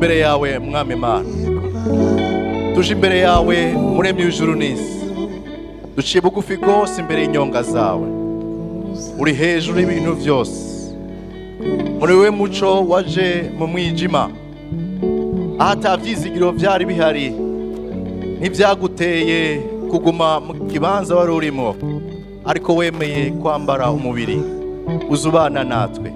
Imbere yawe, Mwami Imana, tuje imbere yawe, Muremyi w'ijuru n'isi. Duciye bugufi rwose imbere y'inyonga zawe. Uri hejuru y'ibintu byose. Muri we muco waje mu mwijima, aho ata byizigiro byari bihari. Ntibyaguteye kuguma mu kibanza wari urimo, ariko wemeye kwambara umubiri, uza ubana natwe,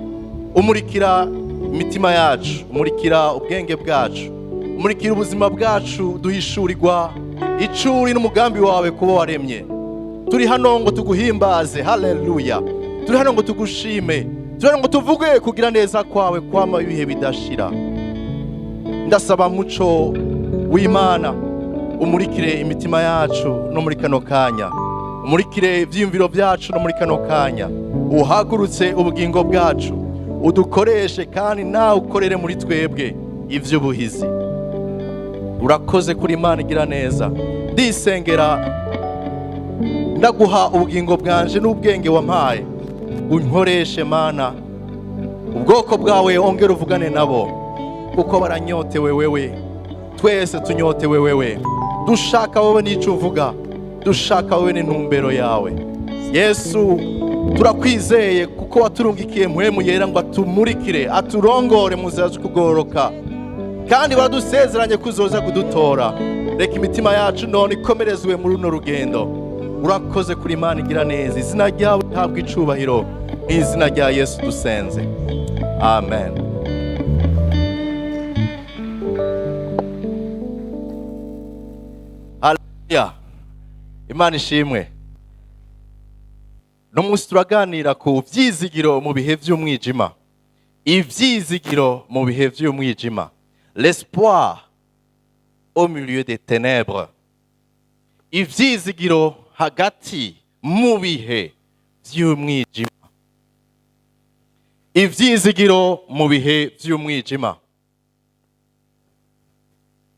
umurikira imitima yacu, umurikira ubwenge bwacu, umurikira ubuzima bwacu, duhishurirwa ico uri n'umugambi wawe kuba waremye. Turi hano ngo tuguhimbaze, haleluya! Turi hano ngo tugushime, turi hano ngo tuvuge kugira neza kwawe kwama ibihe bidashira. Ndasaba, muco w'Imana, umurikire imitima yacu no muri kano kanya, umurikire ivyiyumviro byacu no muri kano kanya, uhagurutse ubugingo bwacu, udukoreshe kandi nawe ukorere muri twebwe ivy'ubuhizi. Urakoze kuri Imana igira neza. Ndisengera, ndaguha ubugingo bwanje n'ubwenge wampaye, unkoreshe Mana. Ubwoko bwawe ongera uvugane nabo, kuko baranyotewe wewe. Twese tunyotewe wewe, dushaka wowe n'icyo uvuga, dushaka wowe n'intumbero yawe. Yesu, turakwizeye kuko waturungikiye Mpwemu Yera ngo atumurikire, aturongore mu nzira zo kugororoka, kandi waradusezeranye ko uzoza kudutora. Reka imitima yacu none ikomerezwe muri runo rugendo. Urakoze kuri Imana igira neza. Izina ryawe rihabwa icubahiro. Mu izina rya Yesu dusenze, amen. Haleluya, Imana ishimwe. No munsi turaganira ku vyizigiro mu bihe vy'umwijima, ivyizigiro mu bihe vy'umwijima, l'espoir au milieu des ténèbres, ivyizigiro hagati mu bihe vy'umwijima, ivyizigiro mu bihe vy'umwijima.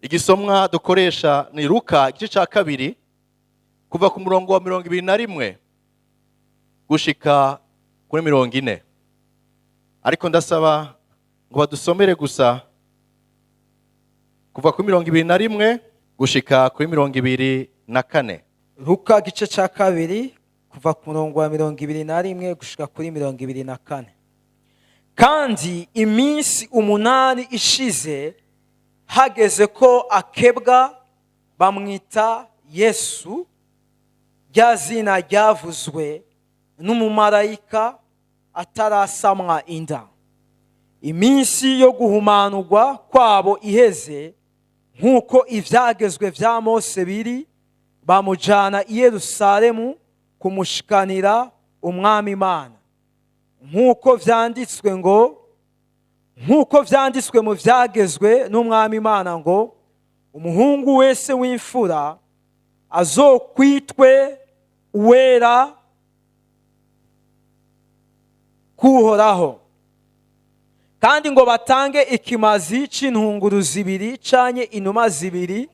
Igisomwa dukoresha ni Luka igice ca 2, kuva ku murongo wa 21 gushika kuri 40, ariko ndasaba ngo badusomere gusa kuva kuri 21 gushika kuri 24. Luka gice cya 2, kuva ku murongo wa 21 gushika kuri 24. Kandi iminsi 8 ishize, hageze ko akebwa, bamwita Yesu, rya zina ryavuzwe n'umumarayika atarasamwa inda. Iminsi yo guhumanurwa kwabo iheze, nk'uko ivyagezwe vya Mose biri, bamujana i Yerusalemu kumushikanira Umwami Imana, nk'uko vyanditswe ngo, nk'uko vyanditswe mu vyagezwe n'Umwami Imana ngo: "Umuhungu wese w'imfura azokwitwe uwera k'Uhoraho", kandi ngo batange ikimazi c'intunguru zibiri canke inuma zibiri,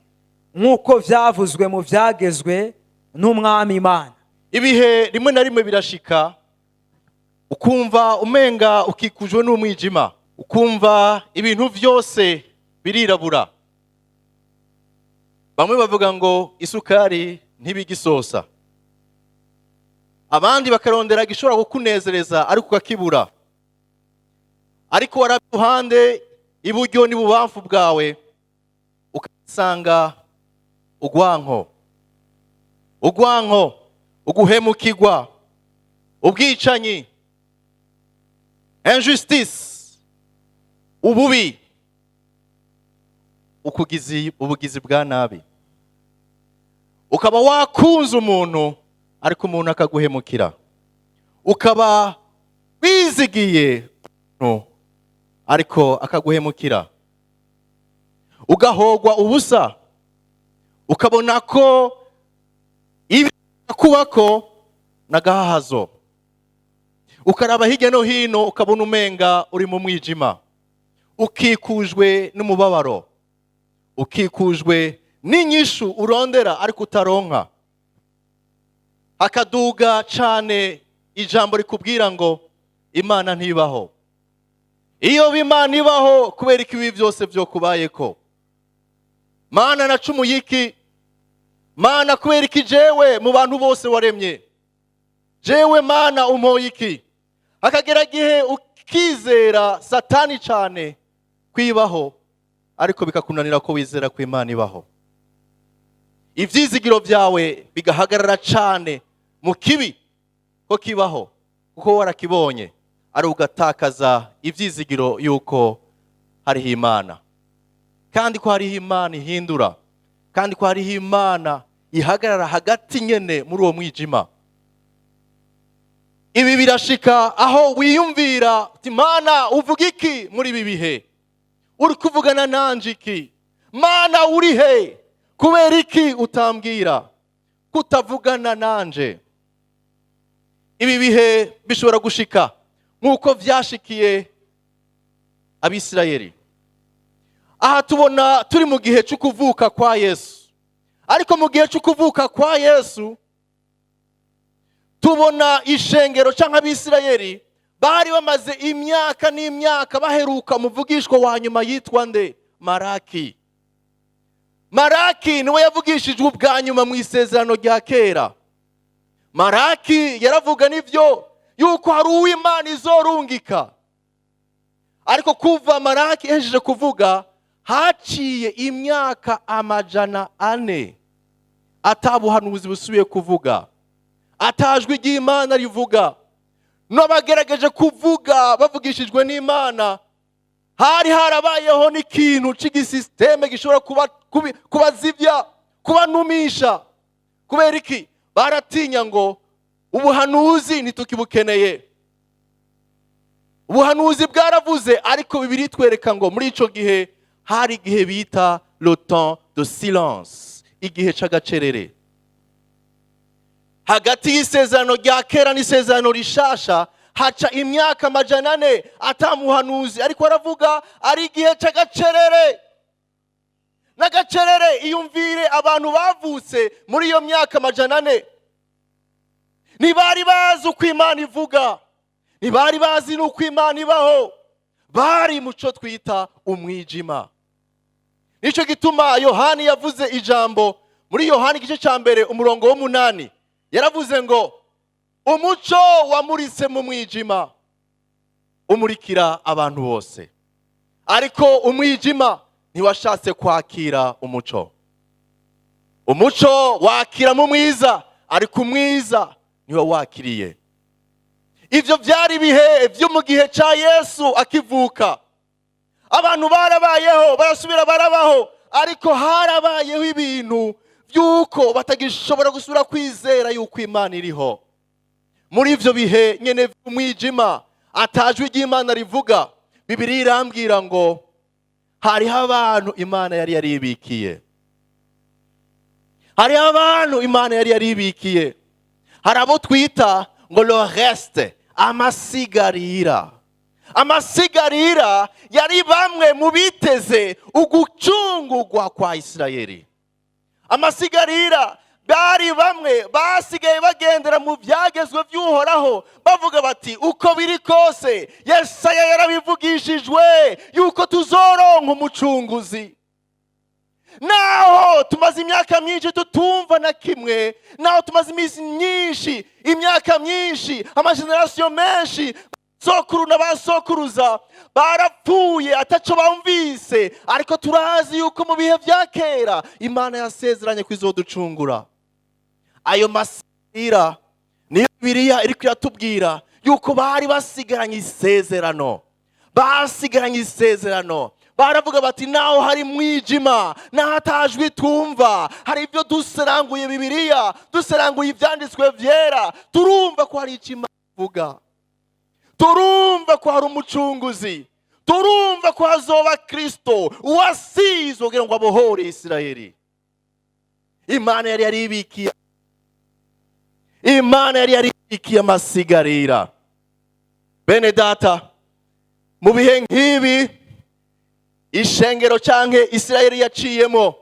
nk'uko vyavuzwe mu vyagezwe n'Umwami Imana. Ibihe rimwe na rimwe birashika ukumva umenga ukikujwe n'umwijima, ukumva ibintu byose birirabura. Bamwe bavuga ngo isukari ntibigisosa, abandi bakarondera igishobora kukunezereza ariko ukakibura. Ariko waraba iruhande, iburyo n'ibubamfu bwawe, ukasanga ugwanko, ugwanko, uguhemukirwa, ubwicanyi, injustice, ububi, ukugizi, ubugizi bwa nabi. Ukaba wakunze umuntu ariko umuntu akaguhemukira, ukaba wizigiye umuntu ariko akaguhemukira, ugahogwa ubusa, ukabona ko ibi kubako n'agahahazo, ukaraba hirya no hino ukabona umenga uri mu mwijima, ukikujwe n'umubabaro, ukikujwe n'inyishu urondera ariko utaronka. Hakaduga cane ijambo rikubwira ngo Imana ntibaho. Iyo Imana ibaho, kubera ko ibi byose byo kubayeko? Mana, nacumuye iki? Mana, kubera iki jewe mu bantu bose waremye, jewe Mana umpoye iki? Hakagera igihe ukizera Satani cyane kwibaho, ariko bikakunanira ko wizera ko Imana ibaho. Ibyizigiro byawe bigahagarara cyane mu kibi ko kibaho, kuko warakibonye, ari ugatakaza ibyizigiro yuko hariho Imana, kandi ko hariho Imana ihindura, kandi ko hariho Imana ihagarara hagati nyene muri uwo mwijima. Ibi birashika aho wiyumvira uti: "Mana, uvuga iki muri ibi bihe? Uri kuvugana nanje iki? Mana, uri he? Kubera iki utambwira, kutavugana nanje?" Ibi bihe bishobora gushika nk'uko vyashikiye Abisirayeli. Aha tubona turi mu gihe cyo kuvuka kwa Yesu, ariko mu gihe cyo kuvuka kwa Yesu tubona ishengero cyangwa Abisirayeli bari bamaze imyaka n'imyaka baheruka umuvugishwa wa nyuma yitwa nde? Maraki. Maraki niwe yavugishijwe ubwa nyuma mu Isezerano rya Kera. Maraki yaravuga n'ibyo yuko hari uw'Imana izorungika, ariko kuva Maraki ihejeje kuvuga haciye imyaka 400 atabuhanuzi busubiye kuvuga, atajwi ry'Imana rivuga. N'abagerageje kuvuga bavugishijwe n'Imana, hari harabayeho n'ikintu cy'igisisiteme gishobora kubazibya, kubanumisha. Kubera iki? Baratinya ngo ubuhanuzi ntitukibukeneye, ubuhanuzi bwaravuze. Ariko Bibiliya itwereka ngo muri ico gihe hari igihe bita le temps de silence, igihe c'agacerere hagati y'Isezerano rya Kera n'Isezerano Rishasha. Haca imyaka 400 atamuhanuzi ariko aravuga, ari igihe c'agacerere n'agacerere. Iyumvire abantu bavutse muri iyo myaka 400, ntibari bazi uko Imana ivuga, ntibari bazi n'uko Imana ibaho, bari mu cyo twita umwijima. Nicyo gituma Yohani yavuze ijambo muri Yohani igice cya 1 umurongo w'8, yaravuze ngo umuco wamuritse mu mwijima, umurikira abantu bose, ariko umwijima ntiwashatse kwakira umuco. Umuco wakira mu mwiza, ariko umwiza niwe wakiriye. Ibyo byari ibihe byo mu gihe cya Yesu akivuka. Abantu barabayeho, barasubira barabaho, ariko harabayeho ibintu by'uko batagishobora gusubira kwizera yuko Imana iriho. Muri ibyo bihe nyine by'umwijima, atajwi ry'Imana rivuga, Bibiliya irambwira ngo hariho abantu Imana yari yaribikiye. Hariho abantu Imana yari yaribikiye. Hari abo twita ngo le reste, amasigarira. Amasigarira yari bamwe mu biteze ugucungurwa kwa Isirayeli. Amasigarira bari bamwe basigaye bagendera mu byagezwe by'Uhoraho, bavuga bati: "Uko biri kose Yesaya yarabivugishijwe yuko tuzoronka umucunguzi. Naho tumaze imyaka myinshi tutumva na kimwe, naho tumaze iminsi myinshi, imyaka myinshi, amagenerasiyo menshi, sokuru na ba sokuruza barapfuye ataco bumvise, ariko turazi yuko mu bihe vya kera Imana yasezeranye ko izoducungura." Ayo masira niyo Bibiliya iriko iratubwira yuko bari basigaranye isezerano, basigaranye isezerano. Baravuga bati: "Naho hari mwijima, naho atajwi twumva, hari ibyo duseranguye Bibiliya, duseranguye Ibyanditswe Byera, turumva ko hari icyo Imana ivuga, turumva ko hari umucunguzi, turumva ko hazoba Kristo uwasizwe kugira ngo abohore Isirayeli." Imana yari yaribikiye, Imana yari yaribikiye amasigarira. Bene Data, mu bihe nk'ibi ishengero canke Isirayeli yaciyemo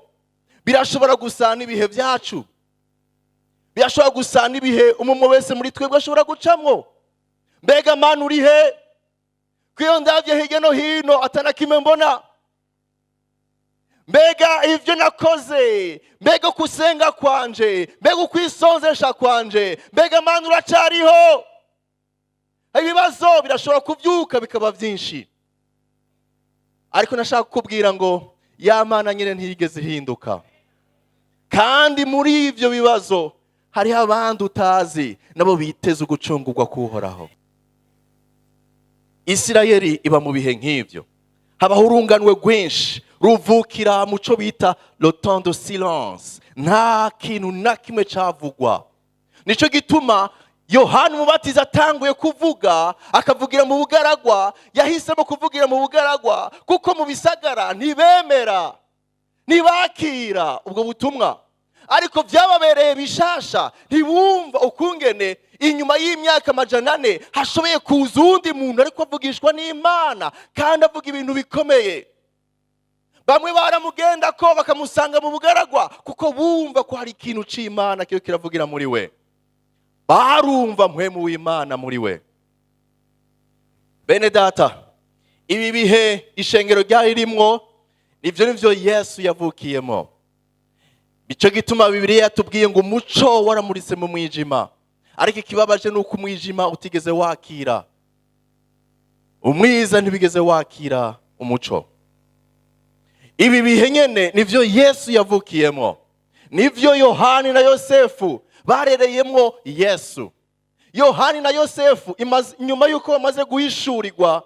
birashobora gusa n'ibihe byacu, birashobora gusa n'ibihe umwe wese muri twebwe ashobora gucamwo. Mbega Mana, uri he? Ko Ko iyo ndabye hirya no hino atana kimwe mbona? Mbega ibyo nakoze, mbega kusenga kwanje, mbega ukwisonzesha kwanje, mbega Mana uracariho? Ibibazo birashobora kubyuka bikaba byinshi, ariko nashaka kukubwira ngo ya Mana nyine ntiyigeze ihinduka. Kandi muri ibyo bibazo hariho abandi utazi nabo biteze ugucungurwa k'Uhoraho. Isirayeli iba mu bihe nk'ibyo, habaho urunganwe rwinshi ruvukira mu cyo bita le temps de silence. Nta kintu na kimwe cyavugwa. Nicyo gituma Yohani Umubatiza atanguye kuvuga, akavugira mu bugaragwa. Yahisemo kuvugira mu bugaragwa kuko mu bisagara ntibemera, ntibakira ubwo butumwa. Ariko byababereye bishasha, ntibumva ukungene inyuma y'imyaka 400 hashoboye kuza uwundi muntu ariko avugishwa n'Imana kandi avuga ibintu bikomeye. Bamwe baramugenda ko bakamusanga mu bugaragwa kuko bumva ko hari ikintu c'Imana kiyo kiravugira muri we. Barumva mpwemu w'Imana muri we. Bene data, ibi bihe ishengero ryari rimwo nivyo Yesu yavukiyemo. Icyo gituma Bibiliya yatubwiye ngo umuco waramuritse mu mwijima, ariko ikibabaje ni uko umwijima utigeze wakira umwiza, ntibigeze wakira umuco. Ibi bihe nyene nivyo Yesu yavukiyemo, nivyo Yohani na Yosefu barereyemo Yesu. Yohani na Yosefu nyuma y'uko bamaze guhishurirwa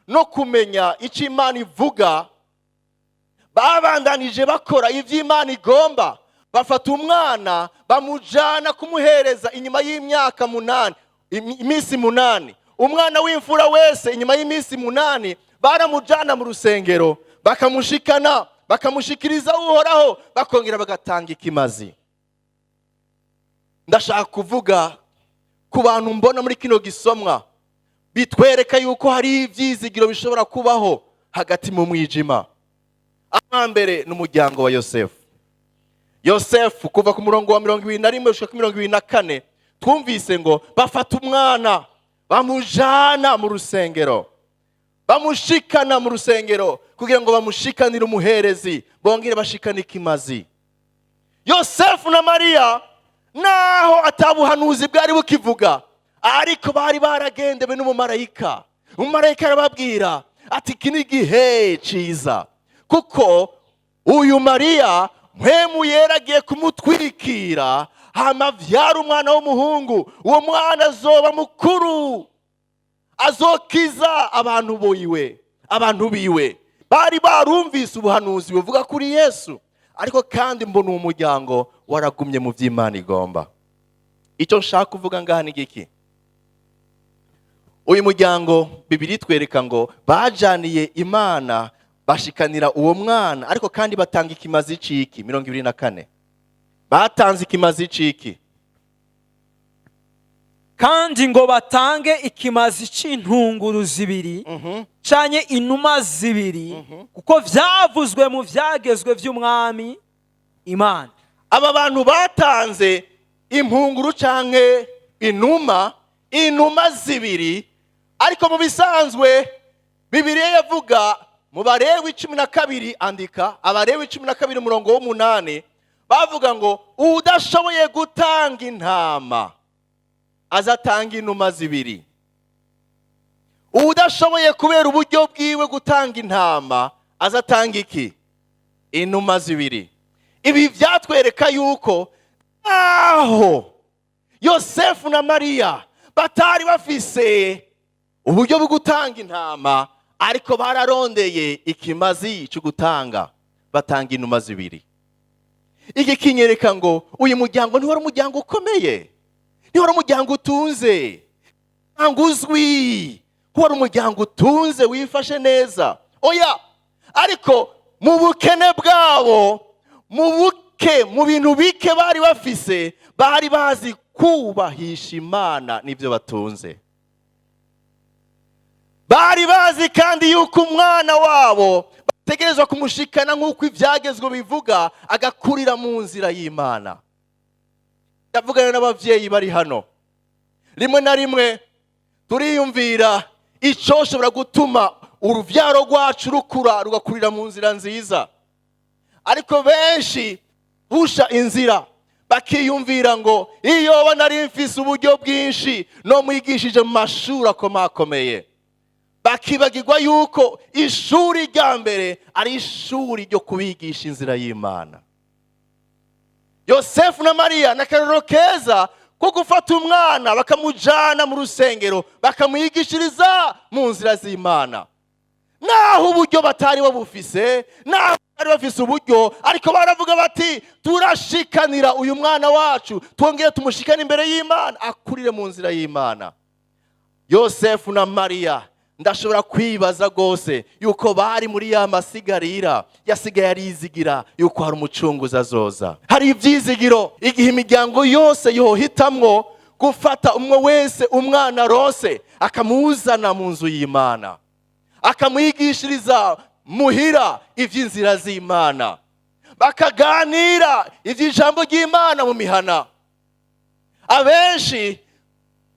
no kumenya icyo Imana ivuga, babandanije bakora ibyo Imana igomba. Bafata umwana bamujana kumuhereza inyuma y'imyaka 8, iminsi 8. Umwana w'imfura wese inyuma y'iminsi 8 baramujana mu rusengero, bakamushikana, bakamushikiriza Uhoraho, bakongera bagatanga ikimazi. Ndashaka kuvuga ku bantu mbona muri kino gisomwa bitwereka yuko hari ibyizigiro bishobora kubaho hagati mu mwijima. Mbere ni umuryango wa Yosefu. Yosefu, kuva ku murongo wa 21 gushika ku 24, twumvise ngo bafata umwana bamujana mu rusengero, bamushikana mu rusengero kugira ngo bamushikanire umuherezi, bongere bashikane ikimazi. Yosefu na Mariya, naho atabuhanuzi bwari bukivuga, ariko bari baragendewe n'umumarayika. Umumarayika arababwira ati: "Iki ni igihe ciza, kuko uyu Mariya mpwemu yera agiye kumutwikira, hama avyara umwana w'umuhungu. Uwo mwana azoba mukuru, azokiza abantu biwe." Abantu biwe bari barumvise ubuhanuzi buvuga kuri Yesu. Ariko kandi mbona uwo muryango waragumye mu by'Imana igomba. Icyo nshaka kuvuga ngaha ni giki? Uyu muryango, Bibiliya itwereka ngo bajaniye Imana, bashikanira uwo mwana, ariko kandi batanga ikimazi ciki? 24, batanze ikimazi ciki? Kandi ngo batange ikimazi c'intunguru zibiri canke inuma zibiri, kuko vyavuzwe mu vyagezwe vy'Umwami Imana. Aba bantu batanze impunguru canke inuma zibiri, ariko mu bisanzwe Bibiliya yavuga mu Barewi 12, andika Abarewi 12 umurongo w'8, bavuga ngo udashoboye gutanga intama azatanga inuma zibiri. Udashoboye kubera uburyo bwiwe gutanga intama azatanga iki? Inuma zibiri. Ibi byatwereka yuko aho Yosefu na Mariya batari bafise uburyo bwo gutanga intama, ariko bararondeye ikimazi cyo gutanga, batanga inuma zibiri. Iki kinyereka ngo uyu muryango ntiwari umuryango ukomeye, ntiwari umuryango utunze, umuryango uzwi ko wari umuryango utunze wifashe neza, oya. Ariko mu bukene bwabo, mu buke, mu bintu bike bari bafise, bari bazi kubahisha Imana n'ibyo batunze. Bari bazi kandi yuko umwana wabo bategerezwa kumushikana nk'uko ibyagezwe bivuga, agakurira mu nzira y'Imana. Ndavugana n'ababyeyi bari hano. Rimwe na rimwe turiyumvira Icoshobora gutuma uruvyaro rwacu rukura, rugakurira mu nzira nziza. Ariko benshi busha inzira, bakiyumvira ngo iyo nari mfise uburyo bwinshi no mwigishije mu mashuri akomakomeye, bakibagirwa yuko ishuri rya mbere ari ishuri ryo kubigisha inzira y'Imana. Yosefu na Mariya ni akarorero keza ko gufata umwana bakamujana mu rusengero, bakamwigishiriza mu nzira z'Imana, naho uburyo batari babufise, naho bari bafise uburyo, ariko baravuga bati: "Turashikanira uyu mwana wacu, twongere tumushikane imbere y'Imana, akurire mu nzira y'Imana." Yosefu na Mariya, ndashobora kwibaza rwose yuko bari muri ya masigarira yasigaye arizigira yuko hari umucunguzi azoza. Hari ibyizigiro igihe imiryango yose yohitamwo gufata umwe wese umwana rose, akamuzana mu nzu y'Imana, akamwigishiriza muhira iby'inzira z'Imana, bakaganira iby'ijambo ry'Imana mu mihana. Abenshi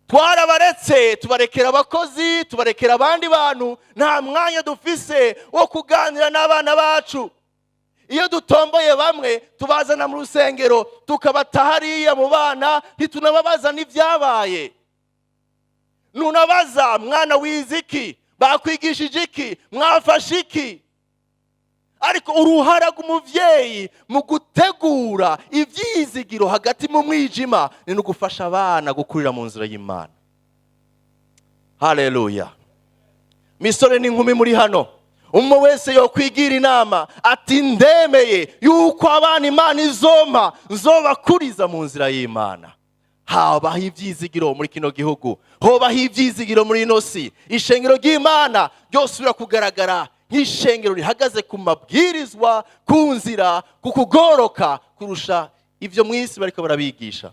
twarabaretse, tubarekera abakozi, tubarekera abandi bantu. Nta mwanya dufise wo kuganira n'abana bacu. Iyo dutomboye bamwe, tubazana mu rusengero, tukabata hariya mu bana, ntitunababaza n'ibyabaye. Ntunabaza: "Mwana, wize iki? Bakwigishije iki? Mwafashe iki?" Ariko uruhara rw'umubyeyi mu gutegura ibyizigiro hagati mu mwijima ni no gufasha abana gukurira mu nzira y'Imana. Haleluya! Misore n'inkumi muri hano, umwe wese yokwigira inama ati: "Ndemeye yuko abana Imana izompa nzobakuriza mu nzira y'Imana." Habaho ibyizigiro muri kino gihugu, hobaho ibyizigiro muri ino si. Ishengero ry'Imana ryosubira kugaragara nk'ishengero rihagaze ku mabwirizwa, ku nzira, ku kugoroka, kurusha ibyo mu isi bariko barabigisha.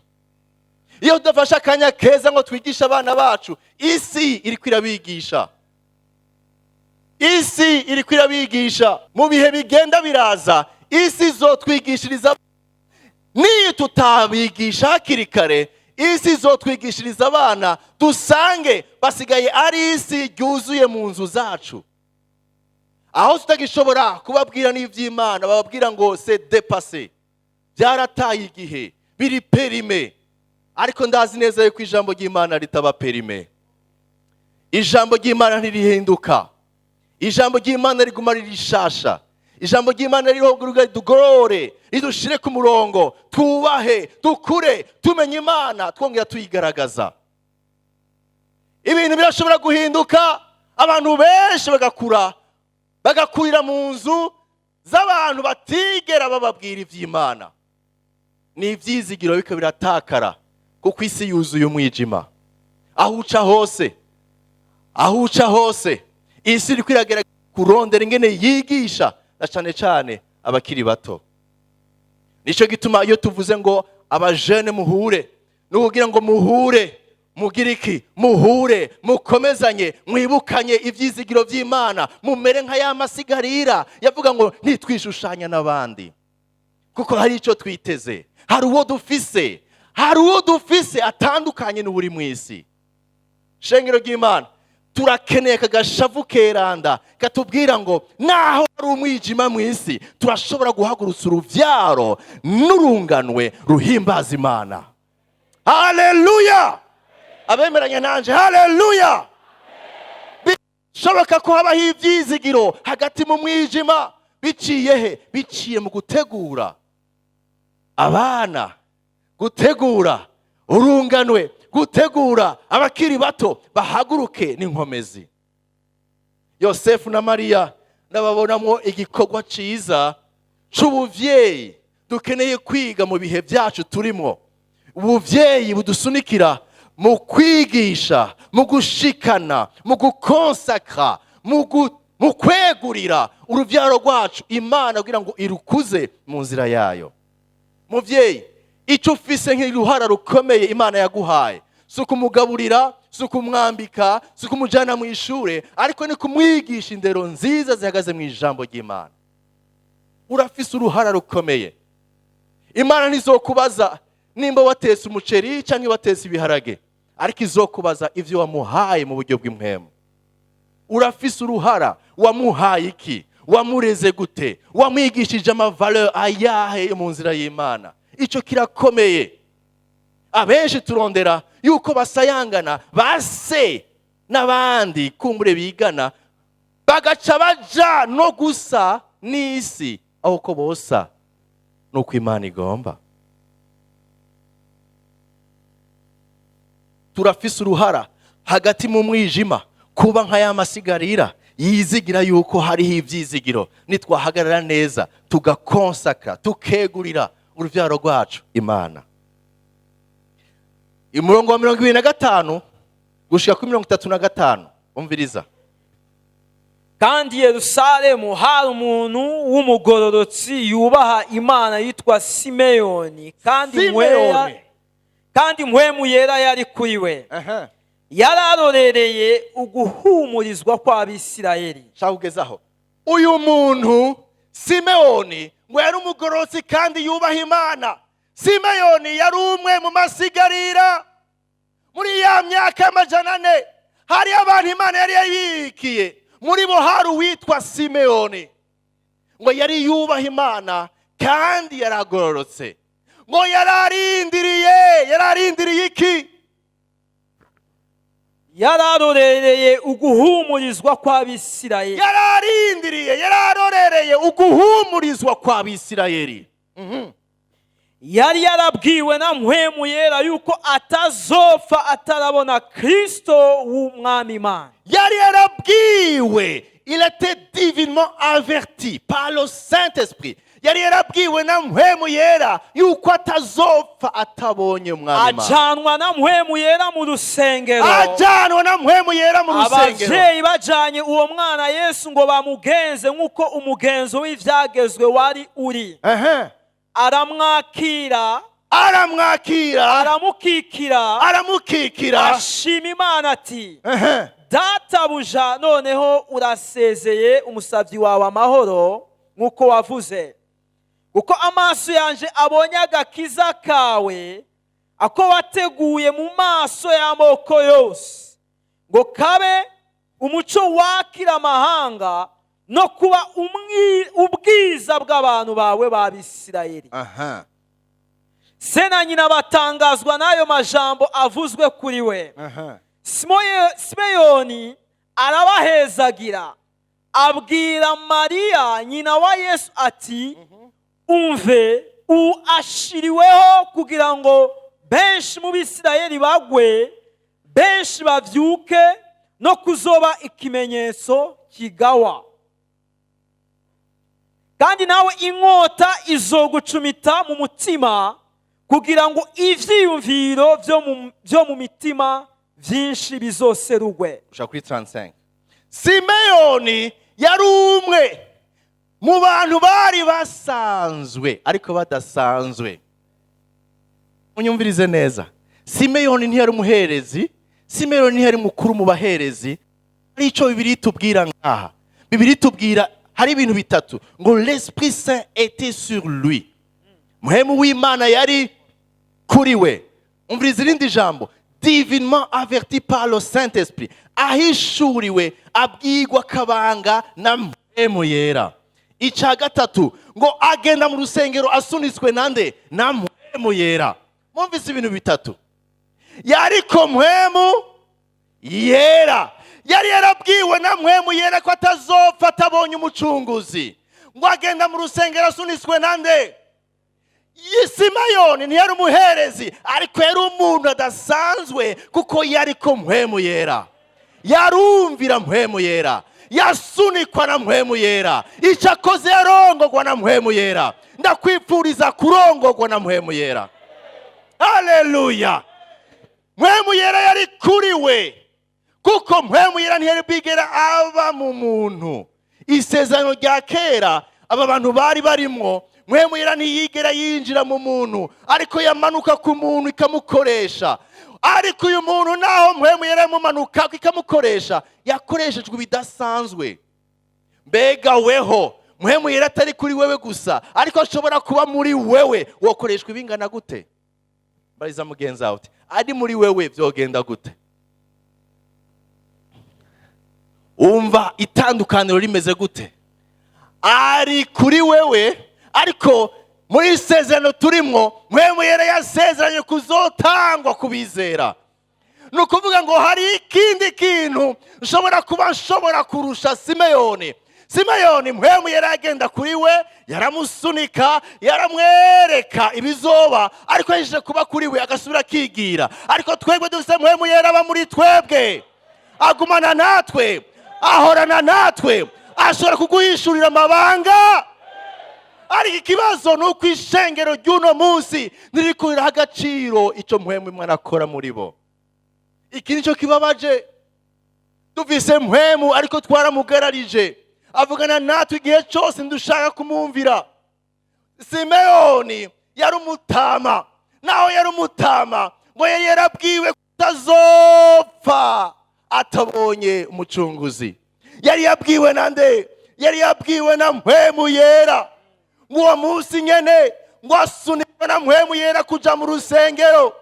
Iyo tudafashe akanya keza ngo twigishe abana bacu, isi iriko irabigisha, isi iriko irabigisha. Mu bihe bigenda biraza, isi izotwigishiriza. Niyo tutabigisha hakiri kare, isi izotwigishiriza abana, dusange basigaye ari isi ryuzuye mu nzu zacu, aho tutagishobora kubabwira n'iby'Imana. Bababwira ngo c'est dépassé, byarataye igihe, biri périmé. Ariko ndazi neza yuko ijambo ry'Imana ritaba périmé. Ijambo ry'Imana ntirihinduka, ijambo ry'Imana riguma ririshasha. Ijambo ry'Imana ririho ridugorore, ridushire ku murongo, twubahe, dukure tumenye Imana, twongera tuyigaragaza. Ibintu birashobora guhinduka, abantu benshi bagakura, bagakurira mu nzu z'abantu batigera bababwira iby'Imana. Ni ibyizigiro biko biratakara, kuko isi yuzuye umwijima. Aho uca hose, aho uca hose, isi iri kwiragerageza kurondera ingene yigisha, na cane cane abakiri bato. Nicyo gituma iyo tuvuze ngo abajene muhure, ni ukugira ngo muhure mugire iki? Muhure, mukomezanye, mwibukanye ibyizigiro by'Imana, mumere nka ya masigarira yavuga ngo ntitwishushanya n'abandi, kuko hari icyo twiteze, hari uwo dufise, hari uwo dufise atandukanye n'uri mu isi. Shengero ry'Imana, turakeneye aka gashavu keranda katubwira ngo naho hari umwijima mu isi, turashobora guhagurutsa urubyaro n'urunganwe ruhimbaza Imana. Haleluya! Abemeranya nanje, haleluya! Bishoboka ko habaho ibyizigiro hagati mu mwijima. Biciye he? Biciye mu gutegura abana, gutegura urunganwe, gutegura abakiri bato bahaguruke n'inkomezi. Yosefu na Mariya ndababonamo igikorwa cyiza c'ubuvyeyi dukeneye kwiga mu bihe byacu turimo, ubuvyeyi budusunikira mu kwigisha, mu gushikana, mu gukonsakra, mu kwegurira urubyaro rwacu Imana kugira ngo irukuze mu nzira yayo. Muvyeyi, icyo ufise nk'uruhara rukomeye Imana yaguhaye si ukumugaburira, si ukumwambika, si ukumujyana mu ishure, ariko ni kumwigisha indero nziza zihagaze mu ijambo ry'Imana. Urafise uruhara rukomeye. Imana ntizokubaza nimba watetse umuceri cyangwa watetse ibiharage, ariko izokubaza ibyo wamuhaye mu buryo bw'impwemu. Urafise uruhara. Wamuhaye iki? Wamureze gute? Wamwigishije ama valeurs ayahe yo mu nzira y'Imana? Icyo kirakomeye. Abenshi turondera yuko basayangana, base n'abandi, kumbure bigana, bagaca baja no gusa n'isi aho ko bosa nuko Imana igomba. Turafise uruhara hagati mu mwijima kuba nka ya masigarira yizigira yuko hariho ibyizigiro nitwahagarara neza, tugakonsakara, tukegurira urubyaro rwacu Imana. Umurongo wa 25 gushika kuri 35, umviriza. Kandi Yerusalemu hari umuntu w'umugororotsi yubaha Imana yitwa Simeyoni, kandi Simeyoni. Kandi Mpwemu Yera yari kuri we. Yari arorereye uguhumurizwa kw'Abisirayeli. Shaka kugezaho uyu muntu Simeyoni ngo yari umugororotsi kandi yubaha Imana. Simeyoni yari umwe mu masigarira muri ya myaka y'400. Hari abantu Imana yari yabikiye, muri bo hari uwitwa Simeyoni. Ngo yari yubaha Imana kandi yaragororotse. Ngo yararindiriye. Yararindiriye iki? Yararorereye uguhumurizwa kw'Abisirayeli. Yararindiriye, yararorereye uguhumurizwa kw'Abisirayeli. Yari yarabwiwe na Mpwemu Yera yuko atazopfa atarabona Kristo w'Umwami Imana. Yari yarabwiwe, il était divinement averti par le Saint-Esprit, yari yarabwiwe na Mpwemu Yera yuko atazopfa atabonye Umwami Imana. Ajanwa na Mpwemu Yera mu rusengero. Ajanwa na Mpwemu Yera mu rusengero. Abavyeyi bajanye uwo mwana Yesu ngo bamugenze nk'uko umugenzo w'ivyagezwe wari uri, aramwakira. Aramwakira. Aramukikira. Aramukikira. Ashima Imana ati: "Databuja, noneho urasezeye umusavyi wawe amahoro nk'uko wavuze, kuko amaso yanje abonye agakiza kawe, ako wateguye mu maso y'amoko yose, ngo kabe umuco wakira amahanga no kuba ubwiza bw'abantu bawe b'Abisirayeli." Se na nyina batangazwa n'ayo majambo avuzwe kuri we. Simeyoni arabahezagira, abwira Mariya nyina wa Yesu ati: "Umve, u ashiriweho kugira ngo benshi mu Bisirayeli bagwe, benshi bavyuke, no kuzoba ikimenyetso kigawa, kandi nawe inkota izogucumita mu mutima, kugira ngo ivyiyumviro vyo mu mitima vyinshi bizoserugwe." Ushaka kuri 35. Simeyoni yari umwe mu bantu bari basanzwe ariko badasanzwe. Munyumvirize neza, Simeyoni ntiyari umuherezi, Simeyoni ntiyari mukuru mu baherezi. Hari icyo Bibiliya itubwira ngaha. Bibiliya itubwira hari ibintu bitatu: ngo l'Esprit Saint était sur lui, Muhemu w'Imana yari kuri we. Umviriza irindi jambo: divinement averti par le Saint Esprit, ahishuriwe, abwirwa akabanga na Mpwemu Yera. Icya gatatu, ngo agenda mu rusengero asunitswe nande? Na Mpwemu Yera. Mwumvise ibintu bitatu: yariko Mpwemu Yera, yari yarabwiwe na Mpwemu Yera ko atazopfa atabonye Umucunguzi, ngo agenda mu rusengero asunitswe nande? Simayoni ntiyari umuherezi, ariko yari umuntu adasanzwe kuko yari ko Mpwemu Yera, yarumvira Mpwemu Yera, yasunikwa na Mpwemu Yera, icyo akoze yarongorwa na Mpwemu Yera. Ndakwipfuriza kurongorwa na Mpwemu Yera. Haleluya! Mpwemu Yera yari kuri we, kuko Mpwemu Yera ntiyari bwigera aba mu muntu. Isezerano rya kera aba bantu bari barimwo, Mpwemu Yera ntiyigera yinjira mu muntu, ariko yamanuka ku muntu ikamukoresha. Ariko uyu muntu, naho Mpwemu Yera yamumanuka ikamukoresha, yakoreshejwe ibidasanzwe. Mbega weho Mpwemu Yera atari kuri wewe gusa, ariko ashobora kuba muri wewe, wokoreshwa ibingana gute? Mbariza mugenzi wawe uti: ari muri wewe byogenda gute? Wumva itandukaniro rimeze gute? Ari kuri wewe, ariko muri isezerano turimwo, Mpwemu Yera yasezeranye kuzotangwa kubizera. Ni ukuvuga ngo hari ikindi kintu nshobora kuba nshobora kurusha Simeyoni. Simeyoni, Mpwemu yari agenda kuri we, yaramusunika, yaramwereka ibizoba, ariko yaje kuba kuri we agasubira akigira. Ariko twebwe dufite Mpwemu Yera aba muri twebwe, agumana natwe, ahorana natwe, ashobora kuguhishurira amabanga. Ariko ikibazo ni uko ishengero ry'uno munsi ntirikuraho agaciro icyo Mpwemu Imana akora muri bo. Iki nicyo kibabaje. Dufise Mpwemu, ariko twaramugararije. Avugana natwe igihe cyose, ndushaka kumwumvira. Simeyoni yari umutama. Naho yari umutama, ngo yari yarabwiwe kutazopfa atabonye Umucunguzi. Yari yabwiwe na nde? Yari yabwiwe na Mpwemu Yera. Ngo uwo munsi nyene ngo asunikwe na Mpwemu Yera kuja mu rusengero.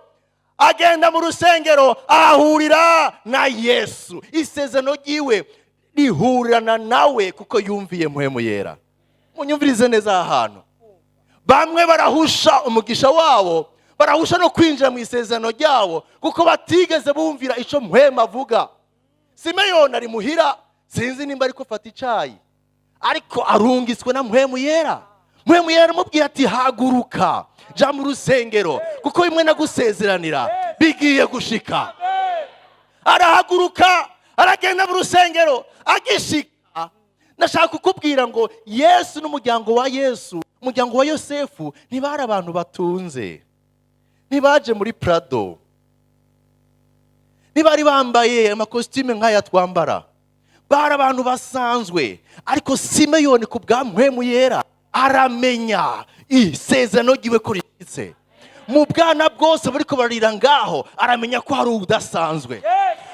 Agenda mu rusengero, ahahurira na Yesu. Isezerano ryiwe rihurirana nawe kuko yumviye Mpwemu Yera. Munyumvirize neza aha hantu. Bamwe barahusha umugisha wabo, barahusha no kwinjira mu isezerano ryabo kuko batigeze bumvira icyo Mpwemu avuga. Simeyoni ari muhira, sinzi nimba ariko fata icayi, ariko arungiswe na Mpwemu Yera. Mpwemu Yera aramubwira ati: "Haguruka, ja mu rusengero, kuko bimwe nagusezeranira bigiye gushika." Arahaguruka, aragenda mu rusengero. Agishika, ndashaka kukubwira ngo Yesu n'umuryango wa Yesu, umuryango wa Yosefu, ntibari abantu batunze. Ntibaje muri Prado, ntibari bambaye amakositime nk'aya twambara. Bari abantu basanzwe. Ariko Simeyoni, ku bwa Mpwemu Yera, aramenya isezerano ryiwe ko rishyitse. Mu bwana bwose buriko bararira ngaho, aramenya ko hari udasanzwe.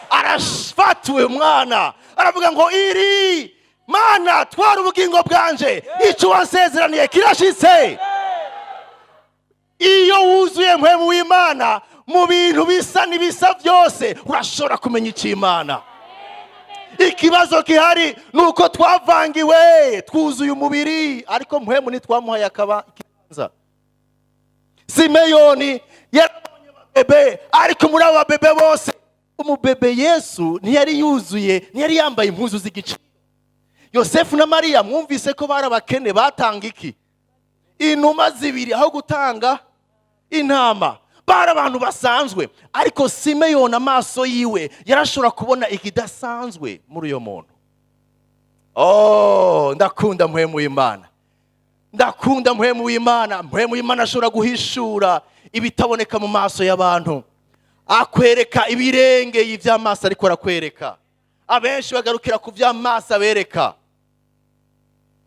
Arafata mwana, aravuga ngo: "Iri Mana, twara ubugingo bwanje, icyo wasezeraniye kirashitse." Iyo wuzuye Mpwemu w'Imana, mu bintu bisa n'ibisa byose urashobora kumenya icyo Imana. Ikibazo gihari ni uko twavangiwe, twuzuye umubiri, ariko Mpwemu ntitwamuhaye akaba ikibanza. Simeyoni yarabonye ababebe, ariko muri abo babebe bose, umubebe Yesu ntiyari yuzuye, ntiyari yambaye impuzu z'igiciro. Yosefu na Mariya, mwumvise ko bari abakene. Batanga iki? Inuma zibiri aho gutanga intama. Bari abantu basanzwe, ariko Simeyoni amaso yiwe yarashobora kubona ikidasanzwe muri uyo muntu. Oh, ndakunda Mpwemu w'Imana, ndakunda Mpwemu w'Imana. Mpwemu w'Imana ashobora guhishura ibitaboneka mu maso y'abantu, akwereka ibirengeye iby'amaso ariko arakwereka. Abenshi bagarukira ku by'amaso abereka.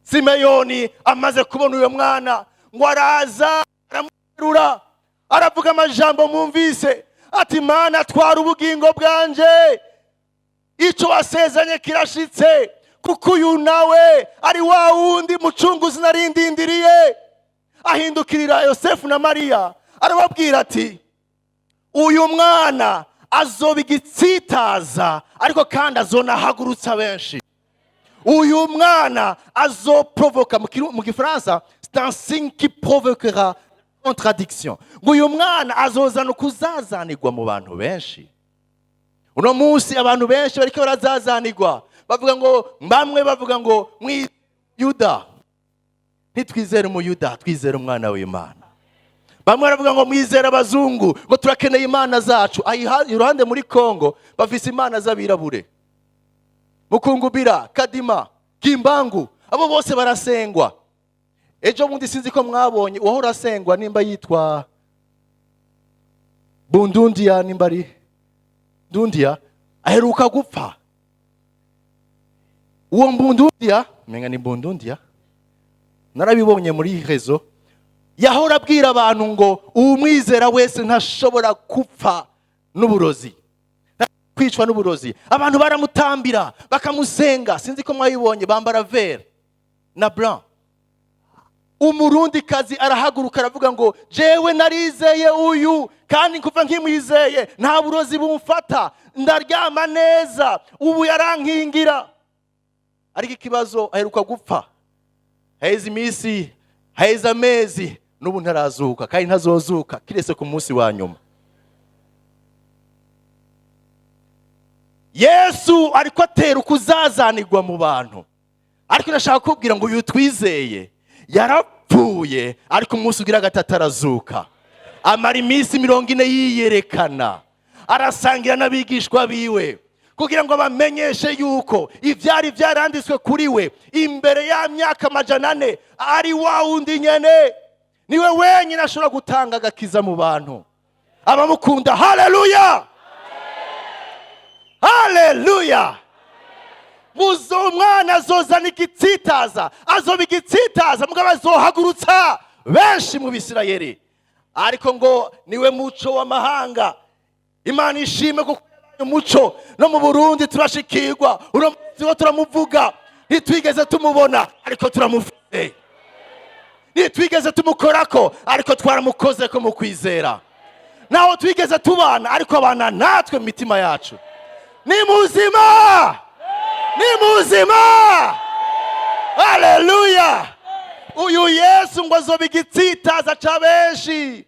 Simeyoni amaze kubona uyo mwana, ngo araza, aramuterura, aravuga amajambo mwumvise, ati: "Mana, twara ubugingo bwanje, icyo wasezanye kirashitse, kuko uyu nawe ari wa wundi mucunguzi narindindiriye." Ahindukirira Yosefu na Mariya, arababwira ati: "Uyu mwana azoba igitsitaza, ariko kandi azonahagurutsa benshi. Uyu mwana azoprovoka." Mu Gifaransa, c'est un signe qui provoquera contradiction. Ngo uyu mwana azozana ukuzazanirwa mu bantu benshi. Uno munsi abantu benshi bariko barazazanirwa. Bavuga ngo, bamwe bavuga ngo Yuda. Ntitwizere Umuyuda, twizere Umwana w'Imana. Bamwe baravuga ngo mwizere abazungu, ngo turakeneye imana zacu. Iruhande muri Kongo bafise imana z'abirabure, Mukungubira, Kadima, Kimbangu, abo bose barasengwa. Ejo bundi, sinzi ko mwabonye uwahora asengwa, nimba yitwa Bundundiya, nimba ari Dundiya, aheruka gupfa. Uwo Mbundundiya, menga ni Mbundundiya, narabibonye muri réseaux, yahora abwira abantu ngo uwumwizera wese ntashobora gupfa n'uburozi, kwicwa n'uburozi. Abantu baramutambira, bakamusenga. Sinzi ko mwabibonye, bambara vert na blanc. Umurundikazi arahaguruka, aravuga ngo: "Jewe narizeye uyu, kandi kuva nkimwizeye nta burozi bumfata, ndaryama neza, ubu yarankingira." Ariko ikibazo, aheruka gupfa haheze iminsi, haheze amezi, n'ubu ntarazuka, kandi ntazozuka kiretse ku munsi wa nyuma. Yesu ariko atera ukuzazanirwa mu bantu, ariko ndashaka kukubwira ngo uyu twizeye yarapfuye, ariko umunsi ugira gatatu arazuka. Amara iminsi 40 yiyerekana, arasangira n'abigishwa biwe kugira ngo bamenyeshe yuko ibyari byaranditswe kuri we imbere ya myaka 400 ari wa wundi nyene. Niwe wenyine ashobora gutanga agakiza mu bantu abamukunda. Haleluya, haleluya. Muzo umwana azozana igitsitaza, azoba igitsitaza, mugabo azohagurutsa benshi mu Bisirayeli. Ariko ngo niwe muco w'amahanga. Imana ishime kuko umuco no mu Burundi turashikirwa. Uno munsi turamuvuga, ntitwigeze tumubona ariko turamufite, ntitwigeze tumukorako ariko twaramukozeko mu kwizera, naho twigeze tubana ariko abana natwe mu mitima yacu. Ni muzima, ni muzima. Haleluya. Uyu Yesu ngo azoba igitsitaza ca benshi.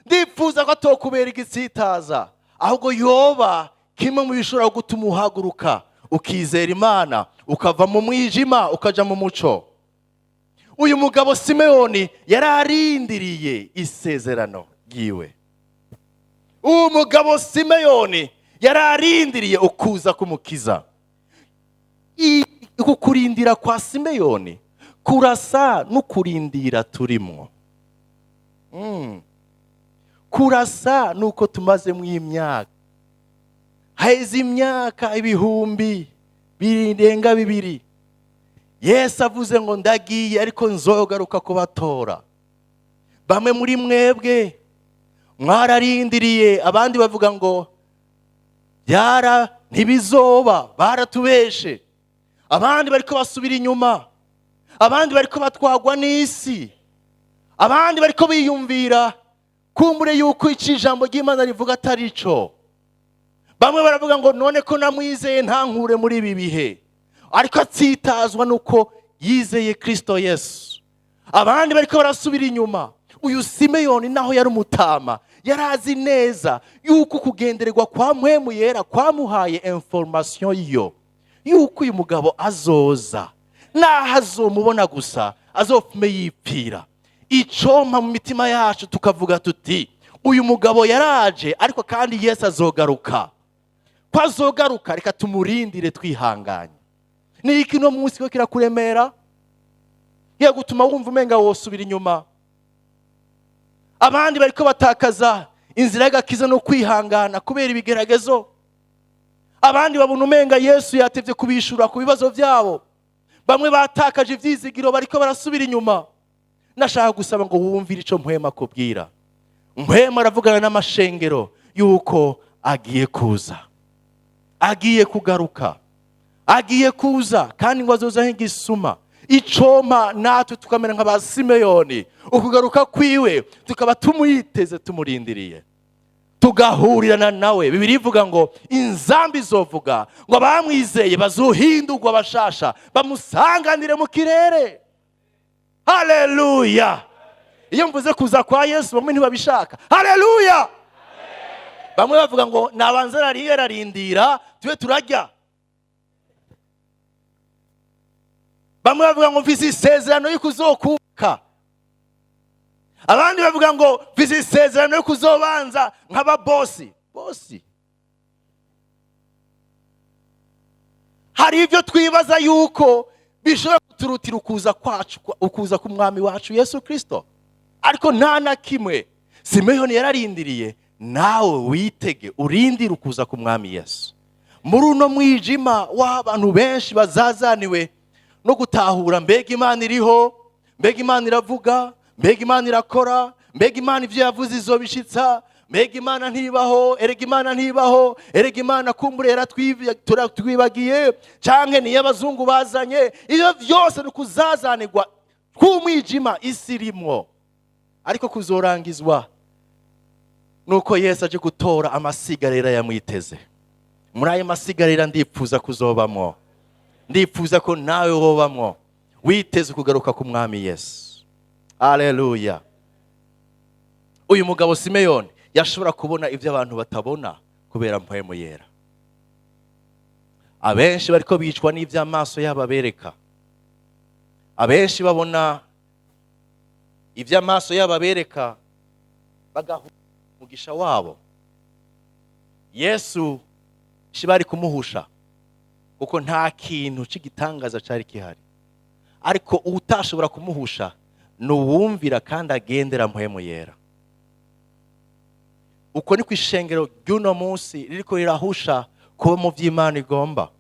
Ndifuza ko atokubera igitsitaza, ahubwo yoba kimwe mu bishobora gutuma uhaguruka ukizera Imana, ukava mu mwijima ukaja mu muco. Uyu mugabo Simeyoni yararindiriye isezerano ryiwe. Uyu mugabo Simeyoni yararindiriye ukuza k'umukiza. Uku kurindira kwa Simeyoni kurasa n'ukurindira turimwo. Kurasa nuko tumazemwo imyaka, haheze imyaka ibihumbi birenga 2. Yesu avuze ngo ndagiye ariko nzogaruka kubatora. Bamwe muri mwebwe mwararindiriye, abandi bavuga ngo byara ntibizoba, baratubeshe. Abandi bariko basubira inyuma, abandi bariko batwagwa n'isi, abandi bariko biyumvira kumbure yuko ici ijambo ry'Imana rivuga atari ico. Bamwe baravuga ngo none ko namwizeye ntankure muri ibi bihe, ariko atsitazwa nuko yizeye Kristo Yesu. Abandi bariko barasubira inyuma. Uyu Simeyoni naho yari umutama, yarazi neza yuko kugendererwa kwa Mpwemu Yera kwamuhaye information yo yuko uyu mugabo azoza, naho azomubona gusa azopfume yipfira. Icompa mu mitima yacu tukavuga tuti uyu mugabo yaraje, ariko kandi Yesu azogaruka. Ko azogaruka, reka tumurindire twihanganye. Ni iki no munsi ko kirakuremera, yagutuma wumva umenga wosubira inyuma? Abandi bariko batakaza inzira y'agakiza no kwihangana kubera ibigeragezo. Abandi babona umenga Yesu yatevye kubishura ku bibazo byabo. Bamwe batakaje ivyizigiro bariko barasubira inyuma. Nashaka gusaba ngo wumvire ico Mpwema akubwira. Mpwema aravugana n'amashengero yuko agiye kuza, agiye kugaruka, agiye kuza, kandi ngo azoza nk'igisuma. Icoma natwe tukamera nka ba Simeyoni, ukugaruka kwiwe tukaba tumwiteze, tumurindiriye, tugahurirana nawe. Bibiliya ivuga ngo inzambi izovuga ngo abamwizeye bazohindurwa bashasha, bamusanganire mu kirere. Haleluya. Iyo mvuze kuza kwa Yesu bamwe ntibabishaka. Haleluya. Bamwe bavuga ngo nabanza arariye ararindira tube turarya. Bamwe bavuga ngo mfise isezerano yo kuzokuka. Abandi bavuga ngo mfise isezerano yo kuzobanza nk'aba bosi. Bosi. Hari ibyo twibaza yuko bishobora kuturutira ukuza kwacu, ukuza k'umwami wacu Yesu Kristo, ariko nta na kimwe. Simeyoni yararindiriye, nawe witege urindire ukuza k'umwami Yesu. Muri uno mwijima w'abantu benshi bazazaniwe no gutahura mbega Imana iriho, mbega Imana iravuga, mbega Imana irakora, mbega Imana ivyo yavuze izobishitsa, mbega Imana ntibaho, erega Imana ntibaho, erega Imana kumbure turatwibagiye, canke niyo abazungu bazanye. Ivyo vyose ni ukuzazanirwa kw'umwijima isi irimwo, ariko kuzorangizwa nuko Yesu aje gutora amasigarira yamwiteze. Muri ayo masigarira ndipfuza kuzobamwo. Ndifuza ko nawe wobamwo witeze kugaruka ku Mwami Yesu. Aleluya! Uyu mugabo Simeyoni yashobora kubona ibyo abantu batabona kubera Mpwemu Yera. Abenshi bariko bicwa n'iby'amaso yabo abereka. Abenshi babona iby'amaso yabo abereka, bagahura umugisha wabo. Yesu bari kumuhusha kuko nta kintu cy'igitangaza cyari gihari, ariko utashobora kumuhusha ni uwumvira kandi agendera Mpwemu Yera. Uko ni ku ishengero ry'uno munsi ririko rirahusha kuba mu by'Imana igomba,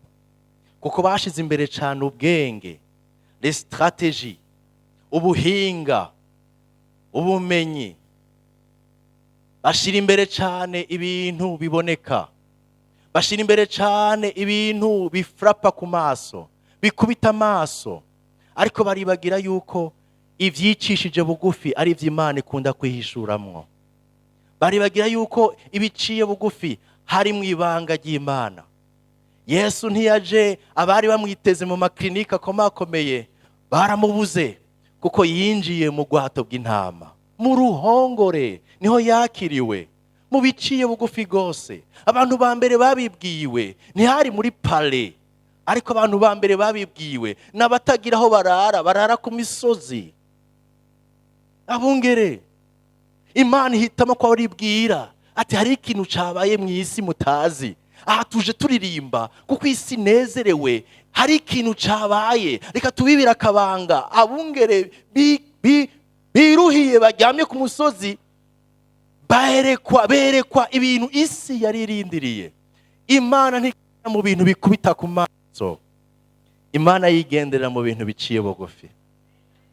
kuko bashize imbere cyane ubwenge, les stratégies, ubuhinga, ubumenyi. Bashyira imbere cyane ibintu biboneka, bashyira imbere cyane ibintu bifrapa ku maso, bikubita amaso, ariko baribagira yuko ibyicishije bugufi ari iby'Imana ikunda kwihishuramwo. Baribagira yuko ibiciye bugufi hari mu ibanga ry'Imana. Yesu ntiyaje abari bamwiteze mu makirinike akomakomeye, baramubuze kuko yinjiye mu bwato bw'intama, mu ruhongore niho yakiriwe, mu biciye bugufi rwose. Abantu ba mbere babibwiwe ntihari muri palais, ariko abantu ba mbere babibwiwe n'abatagira aho barara, barara ku misozi, abungere. Imana ihitamo ko aribwira ati: "Hari ikintu cyabaye mu isi mutazi." Aha tuje turirimba kuko isi inezerewe, hari ikintu cyabaye, reka tubibire akabanga. Abungere biruhiye baryamye ku musozi berekwa berekwa ibintu isi yari irindiriye. Imana ntigenda mu bintu bikubita ku maso, Imana yigendera mu bintu biciye bugufi,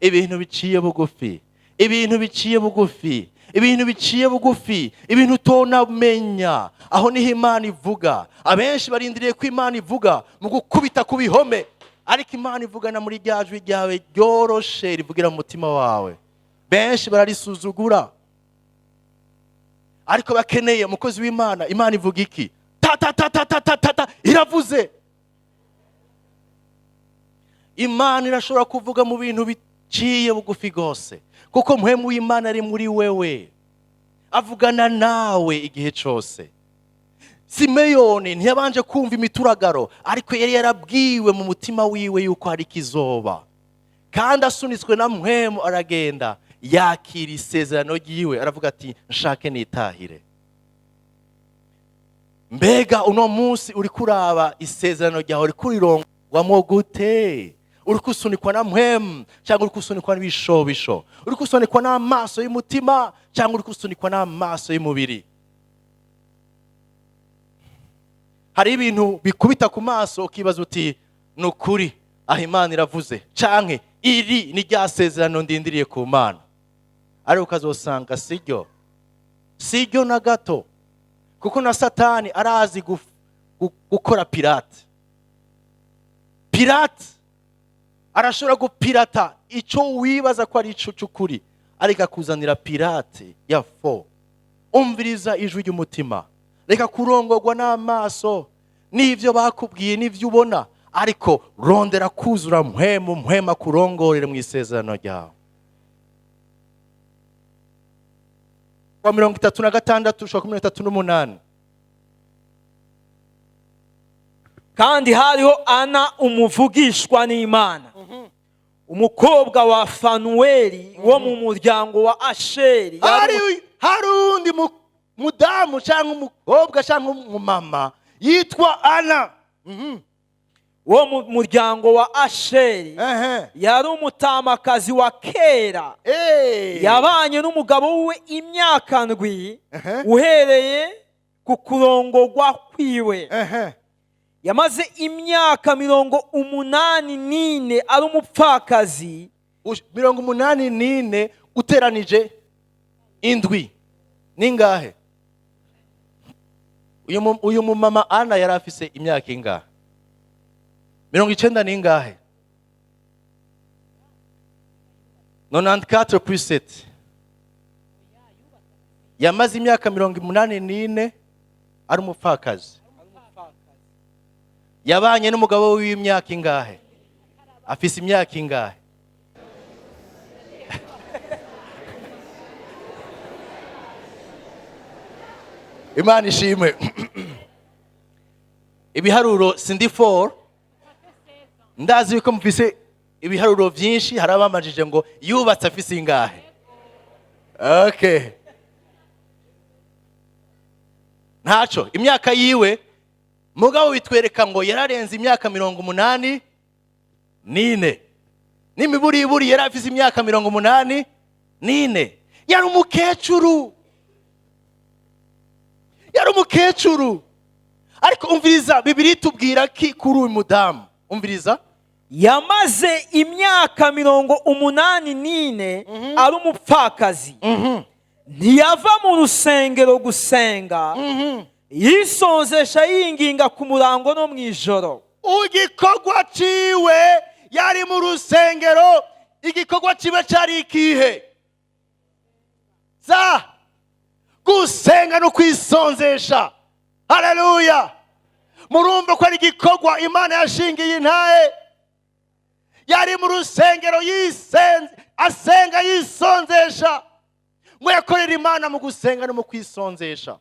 ibintu biciye bugufi, ibintu biciye bugufi, ibintu biciye bugufi, ibintu utonamenya. Aho niho Imana ivuga. Abenshi barindiriye ko Imana ivuga mu gukubita ku bihome, ariko Imana ivugana muri rya jwi ryawe ryoroshe rivugira mu mutima wawe. Benshi bararisuzugura, ariko bakeneye umukozi w'Imana. Imana ivuga iki? Ta ta ta ta ta ta ta ta, iravuze. Imana irashobora kuvuga mu bintu biciye bugufi rwose, kuko Mpwemu w'Imana ari muri wewe, avugana nawe igihe cyose. Simeyoni ntiyabanje kumva imituragaro, ariko yari yarabwiwe mu mutima wiwe yuko hari ikizoba, kandi asunitswe na Mpwemu aragenda yakira isezerano ryiwe, aravuga ati: "Nshake nitahire." Mbega uno munsi uri kuraba isezerano ryawe, uri kurirongwamo gute? Uri kusunikwa na Mpwemu cyangwa uri kusunikwa n'ibishobisho? Uri kusunikwa n'amaso y'umutima cyangwa uri kusunikwa n'amaso y'umubiri? Hari ibintu bikubita ku maso ukibaza uti: "Ni ukuri aho Imana iravuze, canke iri ni rya sezerano ndindiriye ku Mana?" Ariko ukazosanga siryo, siryo na gato, kuko na Satani arazi gukora pirate. Pirate arashobora gupirata icyo wibaza ko ari ico cy'ukuri, ariko akuzanira pirate ya faux. Umviriza ijwi ry'umutima, reka kurongorwa n'amaso n'ibyo bakubwiye n'ibyo ubona, ariko rondera kuzura Mpwemu, Mpwemu akurongorere mu isezerano ryawe. Wa 36 ushobora ku 38. Kandi hariho Ana umuvugishwa n'Imana, umukobwa wa Fanuweli wo mu muryango wa Asheri. Hari undi mudamu cyangwa umukobwa cyangwa umumama yitwa Ana. Wo mu muryango wa Asheri, yari umutamakazi wa kera, yabanye n'umugabo we imyaka 7 uhereye ku kurongorwa kwiwe. Yamaze imyaka 84 ari umupfakazi. 84 uteranije 7 ningahe? Uyu mumama Ana yari afise imyaka ingahe? 90 ningahe? 94 plus 7. Yamaze imyaka 84 ari umupfakazi. Yabanye n'umugabo w'imyaka ingahe? Afise imyaka ingahe? Imana ishimwe. Ibiharuro sindi 4, ndazi yuko mufise ibiharuro byinshi. Hari abamajije ngo yubatse afise ingahe? Okay, ntaco imyaka yiwe, mugabo bitwereka ngo yararenze imyaka 84. N'imiburiburi yari afise imyaka 84. Yari umukecuru, yari umukecuru. Ariko umviriza, Bibiliya itubwira ki kuri uyu mudamu? Umviriza. Yamaze imyaka 84 ari umupfakazi, ntiyava mu rusengero gusenga, yisonzesha yinginga ku murango no mu ijoro. Igikorwa ciwe yari mu rusengero, igikorwa ciwe cari ikihe? Za gusenga no kwisonzesha. Haleluya! Murumva ko ari igikorwa Imana yashingiye intahe. Yari mu rusengero asenga yisonzesha, ngo yakorera Imana mu gusenga no mu kwisonzesha.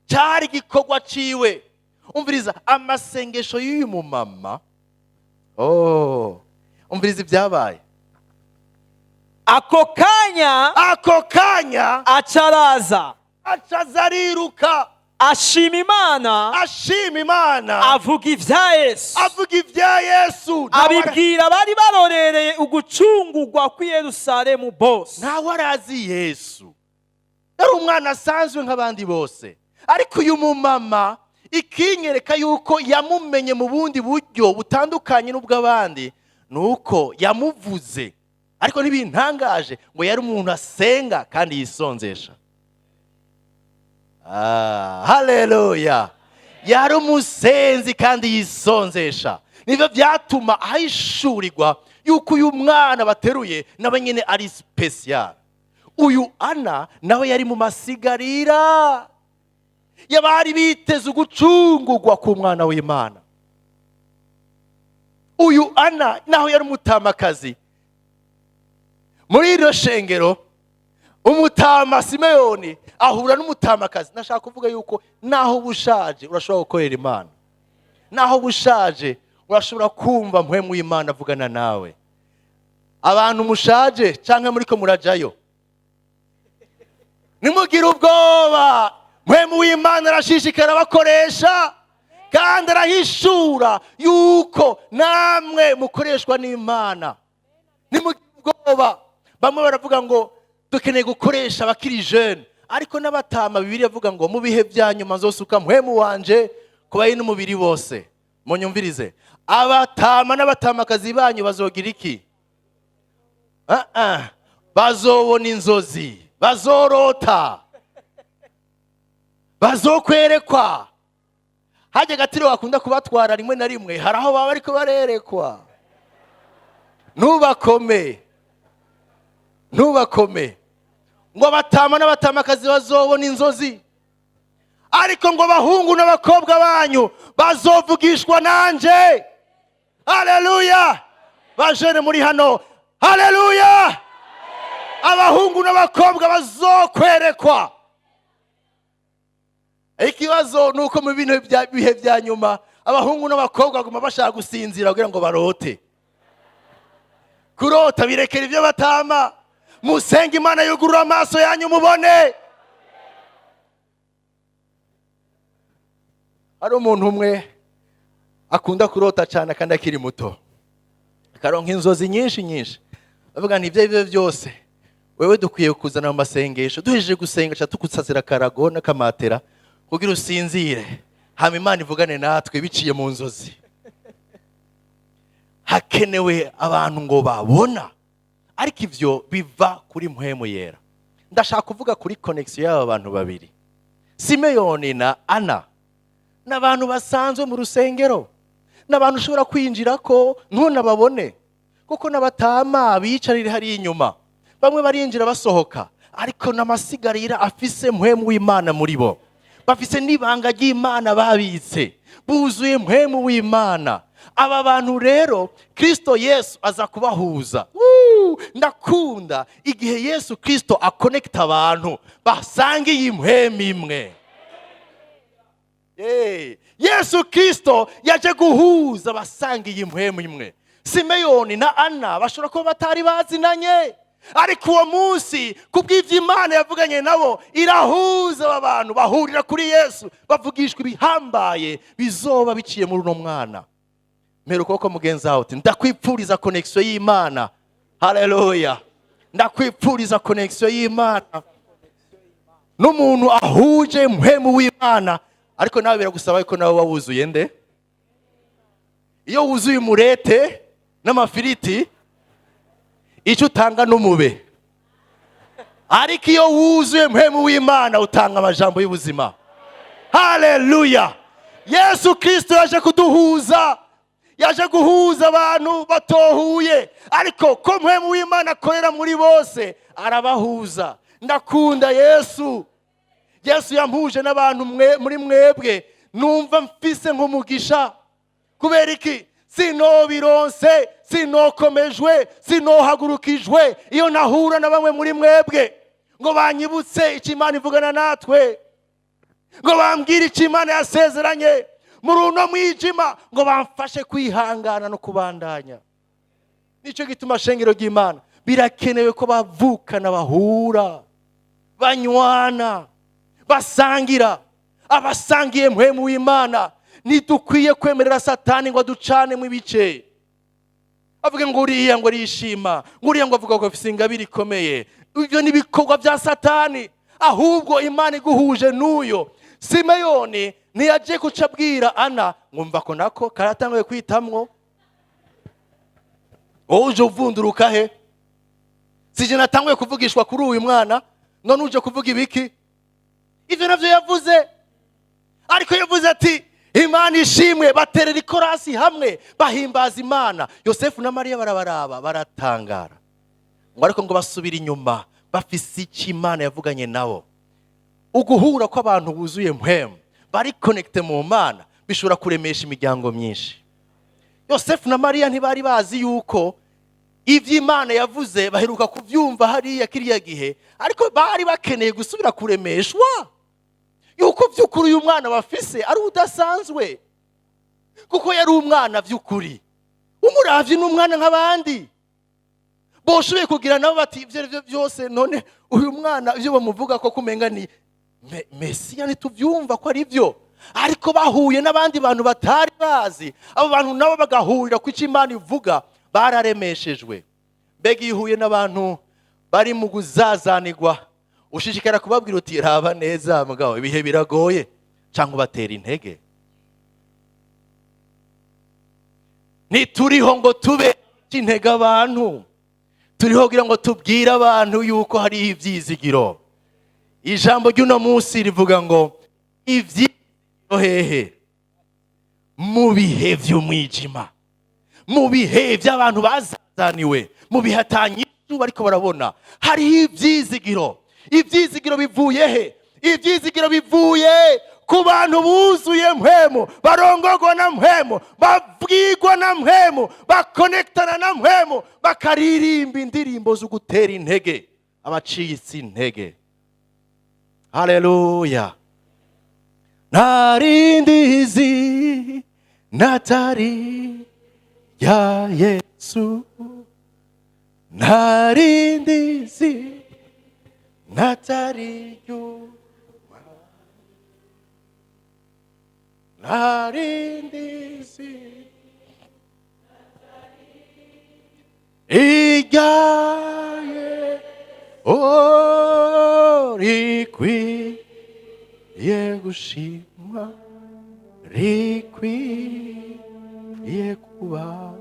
Cyari igikorwa ciwe. Umviriza amasengesho y'uyu mumama. Oh, umviriza ibyabaye. Ako kanya, ako kanya acaraza, acaza ariruka, ashima Imana, ashima Imana, avuga ibya Yesu, avuga ibya Yesu, abibwira bari barorereye ugucungurwa kw'i Yerusalemu bose. Ntawe arazi Yesu, yari umwana asanzwe nk'abandi bose. Ariko uyu mumama ikinyereka yuko yamumenye mu bundi buryo butandukanye n'ubw'abandi, ni uko yamuvuze. Ariko ntibintangaje ngo yari umuntu asenga kandi yisonzesha. Haleluya! Yari umusenzi kandi yisonzesha. Nibyo byatuma ahishurirwa yuko uyu mwana bateruye nawe nyine ari special. Uyu Ana nawe yari mu masigarira yabari biteze ugucungurwa ku mwana w'Imana. Uyu Ana naho yari umutamakazi muri iryo shengero, umutama Simeyoni ahura n'umutamakazi. Nashaka kuvuga yuko naho bushaje urashobora gukorera Imana, naho bushaje urashobora kumva mpwemu w'Imana avugana nawe. Abantu mushaje canke muriko murajayo, nimugire ubwoba. Mpwemu w'Imana arashishikara bakoresha kandi arahishura yuko namwe mukoreshwa n'Imana. Nimugire ubwoba. Bamwe baravuga ngo dukeneye gukoresha abakiri jeune, ariko n'abatama Bibiliya avuga ngo mu bihe bya nyuma nzosuka mpwemu wanje ku bari n'umubiri bose. Munyumvirize, abatama n'abatamakazi banyu bazogira iki? Bazobona inzozi, bazorota, bazokwerekwa. Hajya gatiro bakunda kubatwara rimwe na rimwe, hari aho baba ariko barerekwa. Ntubakome, ntubakome. Ngo abatama n'abatamakazi bazobona inzozi, ariko ngo abahungu n'abakobwa banyu bazovugishwa nanje. Haleluya! Bajene muri hano, haleluya! Abahungu n'abakobwa bazokwerekwa. Ikibazo nuko mu bintu bihe bya nyuma abahungu n'abakobwa baguma bashaka gusinzira kugira ngo barote. Kurota birekera ibyo batama. Musenge Imana yugurura amaso yanyu mubone. Hari umuntu umwe akunda kurota cyane kandi akiri muto, akaronka inzozi nyinshi nyinshi. Avuga nti ibyo byose wewe dukwiye kuzana mu masengesho, duhejeje gusenga cha tukusasira karago n'akamatera kugira usinzire, hama Imana ivugane natwe biciye mu nzozi. Hakenewe abantu ngo babona, ariko ivyo biva kuri mpwemu yera. Ndashaka kuvuga kuri connection y'aba bantu babiri, Simeyoni na Ana. N'abantu basanzwe mu rusengero, n'abantu ushobora kwinjira ko ntunababone, kuko n'abatama bicarira hari inyuma, bamwe barinjira basohoka, ariko n'amasigarira afise mpwemu w'Imana muri bo, bafise n'ibanga ry'Imana babitse. Buzuye mpwemu w'Imana. Aba bantu rero Kristo Yesu aza kubahuza. Ndakunda igihe Yesu Kristo akonekita abantu basangiye impwemu imwe. Yesu Kristo yaje guhuza abasangiye impwemu imwe. Simeyoni na Ana bashobora kuba batari bazinanye, ariko uwo munsi kubw'ivyo Imana yavuganye nabo irahuza aba bantu, bahurira kuri Yesu, bavugishwa ibihambaye bizoba biciye muri uno mwana. Mpera ukuboko mugenzi wawe uti ndakwipfuriza connection y'Imana. Haleluya, ndakwipfuriza connection y'Imana n'umuntu ahuje mpwemu w'Imana. Ariko nawe biragusaba yuko nawe wawuzuye nde? Iyo wuzuye umurete n'amafiriti, icyo utanga n'umube. Ariko iyo wuzuye mpwemu w'Imana utanga amajambo y'ubuzima. Haleluya. Yesu Kristo yaje kuduhuza, yaje guhuza abantu batohuye, ariko ko mpwemu w'Imana akorera muri bose arabahuza. Ndakunda Yesu. Yesu yampuje n'abantu muri mwebwe, numva mfise nk'umugisha. Kubera iki? Sinobironse, sinokomejwe, sinohagurukijwe iyo nahura na bamwe muri mwebwe ngo banyibutse icyo Imana ivugana natwe, ngo bambwire icyo Imana yasezeranye muri uno mwijima, ngo bamfashe kwihangana no kubandanya. Nicyo gituma shengero ry'Imana birakenewe ko bavukana, bahura, banywana, basangira. Abasangiye mpwemu w'Imana ntidukwiye kwemerera Satani ngo aducane mu ibice, avuge ngo uriya ngo arishima, ngo uriya ngo avuga ko afise ingabire ikomeye. Ibyo ni ibikorwa bya Satani. Ahubwo Imana iguhuje n'uyo Simeyoni ntiyaje guca abwira Ana ngo mva ko nako karatanguye kwitamwo, wowe uje uvunduruka he? Sije natanguye kuvugishwa kuri uyu mwana, none uje kuvuga ibiki? Ivyo navyo yavuze, ariko yavuze ati Imana ishimwe. Baterera ikorasi hamwe bahimbaza Imana. Yosefu na Mariya barabaraba baratangara, ngo ariko ngo basubira inyuma bafise icyo Imana yavuganye nabo. Uguhura kw'abantu buzuye mpwemu bari connecte mu Mana bishobora kuremesha imiryango myinshi. Yosefu na Mariya ntibari bazi yuko ivyo Imana yavuze baheruka kuvyumva hariya kiriya gihe, ariko bari bakeneye gusubira kuremeshwa yuko vy'ukuri uyu mwana bafise ari udasanzwe, kuko yari umwana vy'ukuri. Umuravyi n'umwana nk'abandi boshoboye kugira nabo bati ivyo arivyo byose, none uyu mwana ivyo bamuvuga ko kumenga ni Mesiya ntituvyumva ko ari byo. Ariko bahuye n'abandi bantu batari bazi, abo bantu nabo bagahurira ku ico Imana ivuga, bararemeshejwe. Mbega iyo uhuye n'abantu bari mu kuzazanirwa, ushishikara kubabwira uti raba neza mugabo ibihe biragoye, cyangwa ubatera intege? Ntituriho ngo tube intege abantu, turiho kugira ngo tubwire abantu yuko hari ivyizigiro. Ijambo ry'uno munsi rivuga ngo ivyizigiro hehe? Mu bihe vy'umwijima, mu bihe by'abantu bazazaniwe, mu bihe atanyishu bariko barabona, hariho ivyizigiro. Ivyizigiro bivuye he? Ivyizigiro bivuye ku bantu buzuye mpwemu, barongorwa na mpwemu, babwirwa na mpwemu, bakonektana na mpwemu, bakaririmba indirimbo zo gutera intege abacitse intege. Haleluya. Narindizi natari ya Yesu, narindizi natari yu, narindizi igaye orikwiye gushimwa, rikwiye kuba.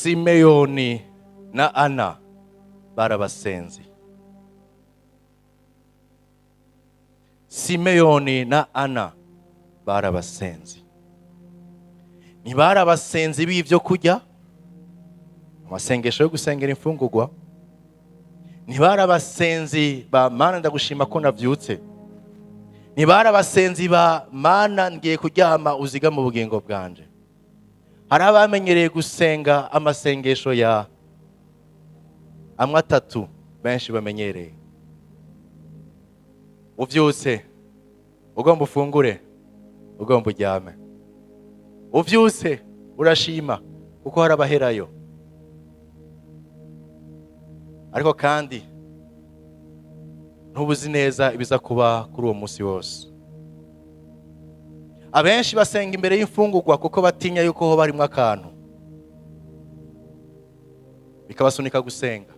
Simeyoni na Ana barabasenzi. Simeyoni na Ana barabasenzi. Ntibarabasenzi b'ivyo kurya, amasengesho yo gusengera imfungurwa. Ntibari abasenzi ba "Mana, ndagushima ko navyutse." Ntibari abasenzi ba "Mana, ngiye kuryama, uziga mu bugingo bwanje." Hari abamenyereye gusenga amasengesho ya amwe atatu benshi bamenyereye: uvyutse, ugomba ufungure, ugomba uryame. Uvyutse urashima kuko hari abaherayo, ariko kandi ntubuzi neza ibiza kuba kuri uwo munsi wose. Abenshi basenga imbere y'imfungurwa kuko batinya yuko ho barimo akantu, bikabasunika gusenga.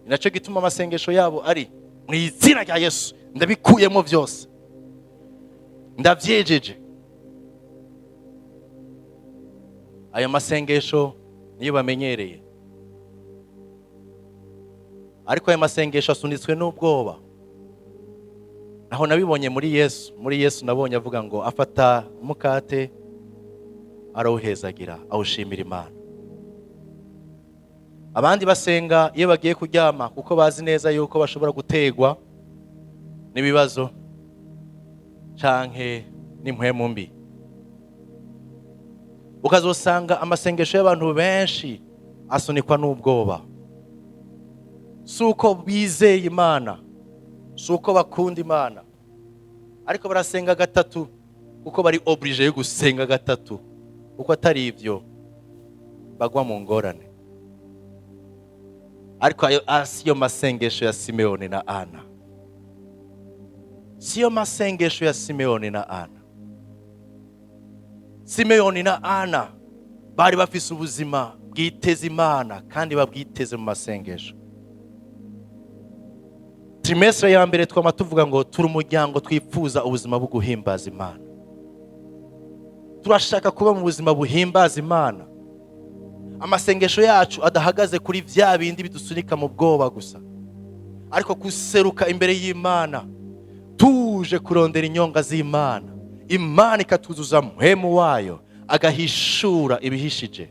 Ni nacyo gituma amasengesho yabo ari "Mu izina rya Yesu, ndabikuyemo byose, ndabyejeje." Ayo masengesho niyo bamenyereye, ariko ayo masengesho asunitswe n'ubwoba. Naho nabibonye muri Yesu. Muri Yesu nabonye avuga ngo afata umukate, arawuhezagira, awushimira Imana. Abandi basenga iyo bagiye kuryama kuko bazi neza yuko bashobora gutegwa n'ibibazo canke n'impwemu mbi. Ukazosanga amasengesho y'abantu benshi asunikwa n'ubwoba. Si uko bizeye Imana, si uko bakunda Imana, ariko barasenga gatatu kuko bari obligé yo gusenga gatatu, kuko atari ibyo bagwa mu ngorane. Ariko ayo siyo masengesho ya Simeoni na Ana, siyo masengesho ya Simeoni na Ana. Simeoni na Ana bari bafise ubuzima bwiteze Imana kandi babwiteze mu masengesho. Trimestre ya mbere twama tuvuga ngo turi umuryango twifuza ubuzima bwo guhimbaza Imana. Turashaka kuba mu buzima buhimbaza Imana, amasengesho yacu adahagaze kuri vya bindi bidusunika mu bwoba gusa, ariko guseruka imbere y'Imana tuje kurondera inyonga z'Imana, Imana ikatuzuza mpwemu wayo, agahishura ibihishije.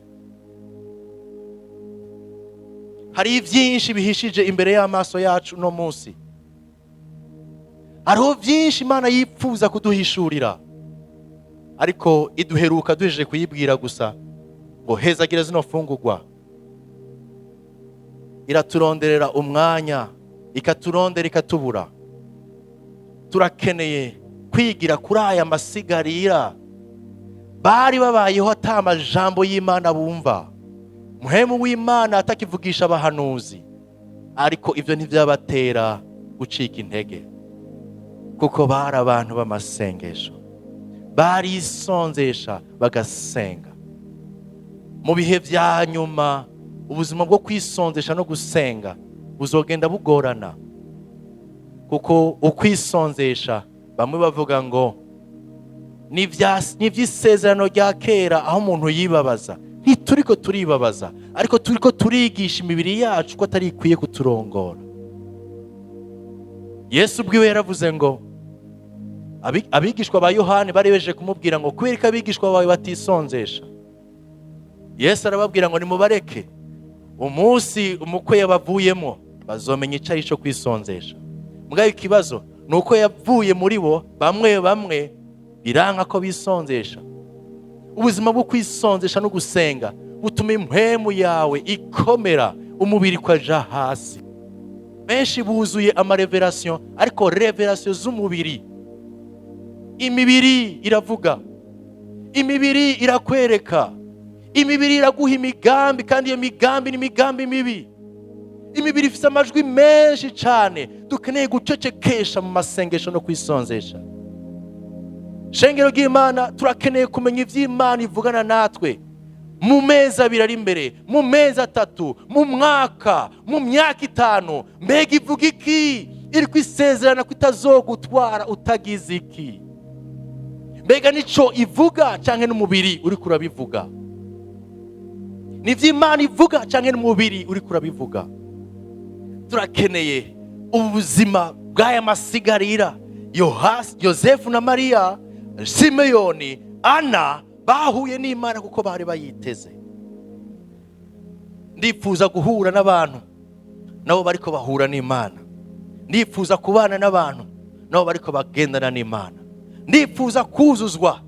Hari byinshi bihishije imbere y'amaso yacu uno munsi. Hariho byinshi Imana yipfuza kuduhishurira, ariko iduheruka duhejeje kuyibwira gusa ngo "Hezagira zino fungurwa." Iraturonderera umwanya, ikaturondera, ikatubura. Turakeneye kwigira kuri aya masigarira bari babayeho ata amajambo y'Imana bumva, muhemu w'Imana atakivugisha abahanuzi, ariko ibyo ntibyabatera gucika intege kuko bari abantu b'amasengesho, barisonzesha bagasenga. Mu bihe bya nyuma ubuzima bwo kwisonzesha no gusenga buzogenda bugorana, kuko ukwisonzesha bamwe bavuga ngo ni iby'isezerano rya kera aho umuntu yibabaza. Ntituriko turibabaza, ariko turiko turigisha imibiri yacu ko atari ikwiye kuturongora. Yesu ubwiwe yaravuze ngo abigishwa ba Yohani bari beje kumubwira ngo "Kubera ko abigishwa bawe batisonzesha?" Yesu arababwira ngo "Nimubareke, umunsi umukwe yabavuyemo bazomenya icyo ari cyo kwisonzesha." Mugabo ikibazo ni uko yavuye muri bo, bamwe bamwe biranka ko bisonzesha. Ubuzima bwo kwisonzesha no gusenga butuma impwemu yawe ikomera, umubiri ukaja hasi. Benshi buzuye ama révélations, ariko révélations z'umubiri. Imibiri iravuga, imibiri irakwereka, imibiri iraguha imigambi, kandi iyo migambi ni imigambi mibi. Imibiri ifite amajwi menshi cyane dukeneye gucecekesha mu masengesho no kwisonzesha. Shengero ry'Imana, turakeneye kumenya iby'Imana ivugana natwe mu mezi 2 ari imbere, mu mezi 3, mu mwaka, mu myaka 5. Mbega ivuga iki? Iri kwisezerana ko itazogutwara utagize iki? Mbega nico ivuga canke n'umubiri uri kurabivuga? Nivyo Imana ivuga canke n'umubiri uri kurabivuga? Turakeneye ubuzima bw'aya masigarira. Yosefu na Mariya, Simeyoni, Ana bahuye n'Imana kuko bari bayiteze. Ndifuza guhura n'abantu nabo bariko bahura n'Imana. Ndifuza kubana n'abantu nabo bariko bagendana n'Imana. Ndifuza kuzuzwa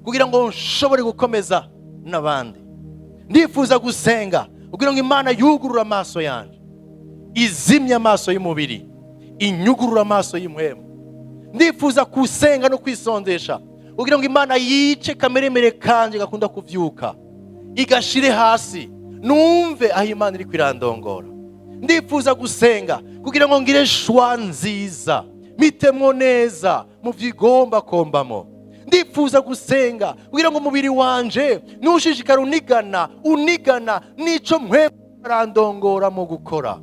kugira ngo nshobore gukomeza n'abandi. Ndifuza gusenga kugira ngo Imana yugurure amaso yanjye, izimye amaso y'umubiri, inyugurure amaso y'impwemu. Ndifuza gusenga no kwisondesha kugira ngo Imana yice kameremere kanje gakunda kuvyuka, igashire hasi, numve aho Imana iri kwirandongora. Ndifuza gusenga kugira ngo ngire shwa nziza, mitemwo neza mu vyigomba kombamo. Ndifuza gusenga kugira ngo umubiri wanje nushishikara unigana unigana nico mpwemu arandongora mu gukora.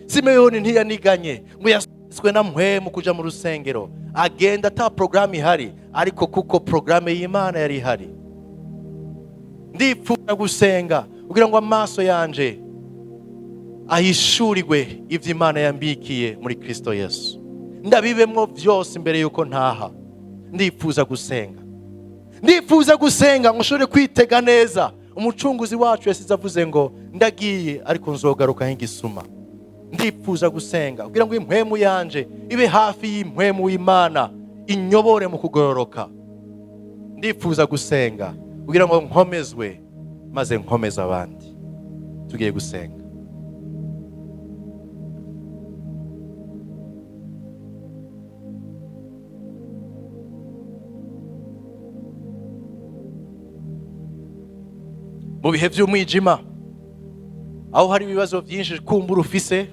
Simeyoni ntiyaniganye ngo yaswe na mpwemu kuja mu rusengero, agenda ata programme ihari, ariko kuko programme y'Imana yari ihari. Ndifuza gusenga kugira ngo amaso yanje ahishurirwe ivyo Imana yambikiye muri Kristo Yesu, ndabibemwo vyose imbere yuko ntaha. Ndifuza gusenga, ndifuza gusenga ngo nshobore kwitega neza. Umucunguzi wacu yasize avuze ngo ndagiye ariko nzogaruka nk'igisuma. Ndifuza gusenga kugira ngo impwemu yanje ibe hafi y'impwemu y'Imana, inyobore mu kugororoka. Ndifuza gusenga kugira ngo nkomezwe maze nkomeze abandi. Tugiye gusenga. Mu bihe by'umwijima, aho hari ibibazo byinshi kumbura ufise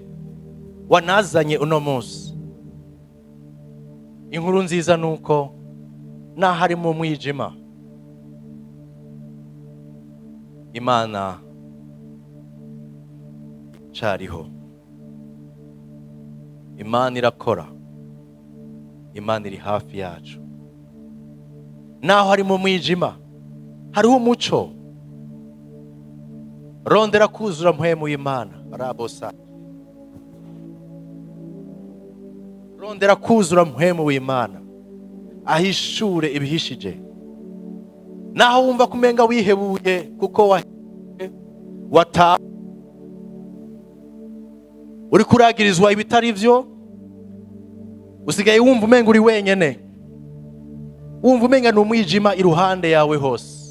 wanazanye uno munsi, inkuru nziza nuko naho mu mwijima Imana cariho, Imana irakora, Imana iri hafi yacu. Naho hari mu mwijima hariho umuco. Rondera kuzura mpwemu y'Imana rabosa. Rondera kuzura mpwemu w'Imana ahishure ibihishije. Naho wumva kumenga wihebuye kuko wata uri kuragirizwa ibitari vyo, usigaye wumva umenga uri wenyene, wumva umenga ni umwijima iruhande yawe hose.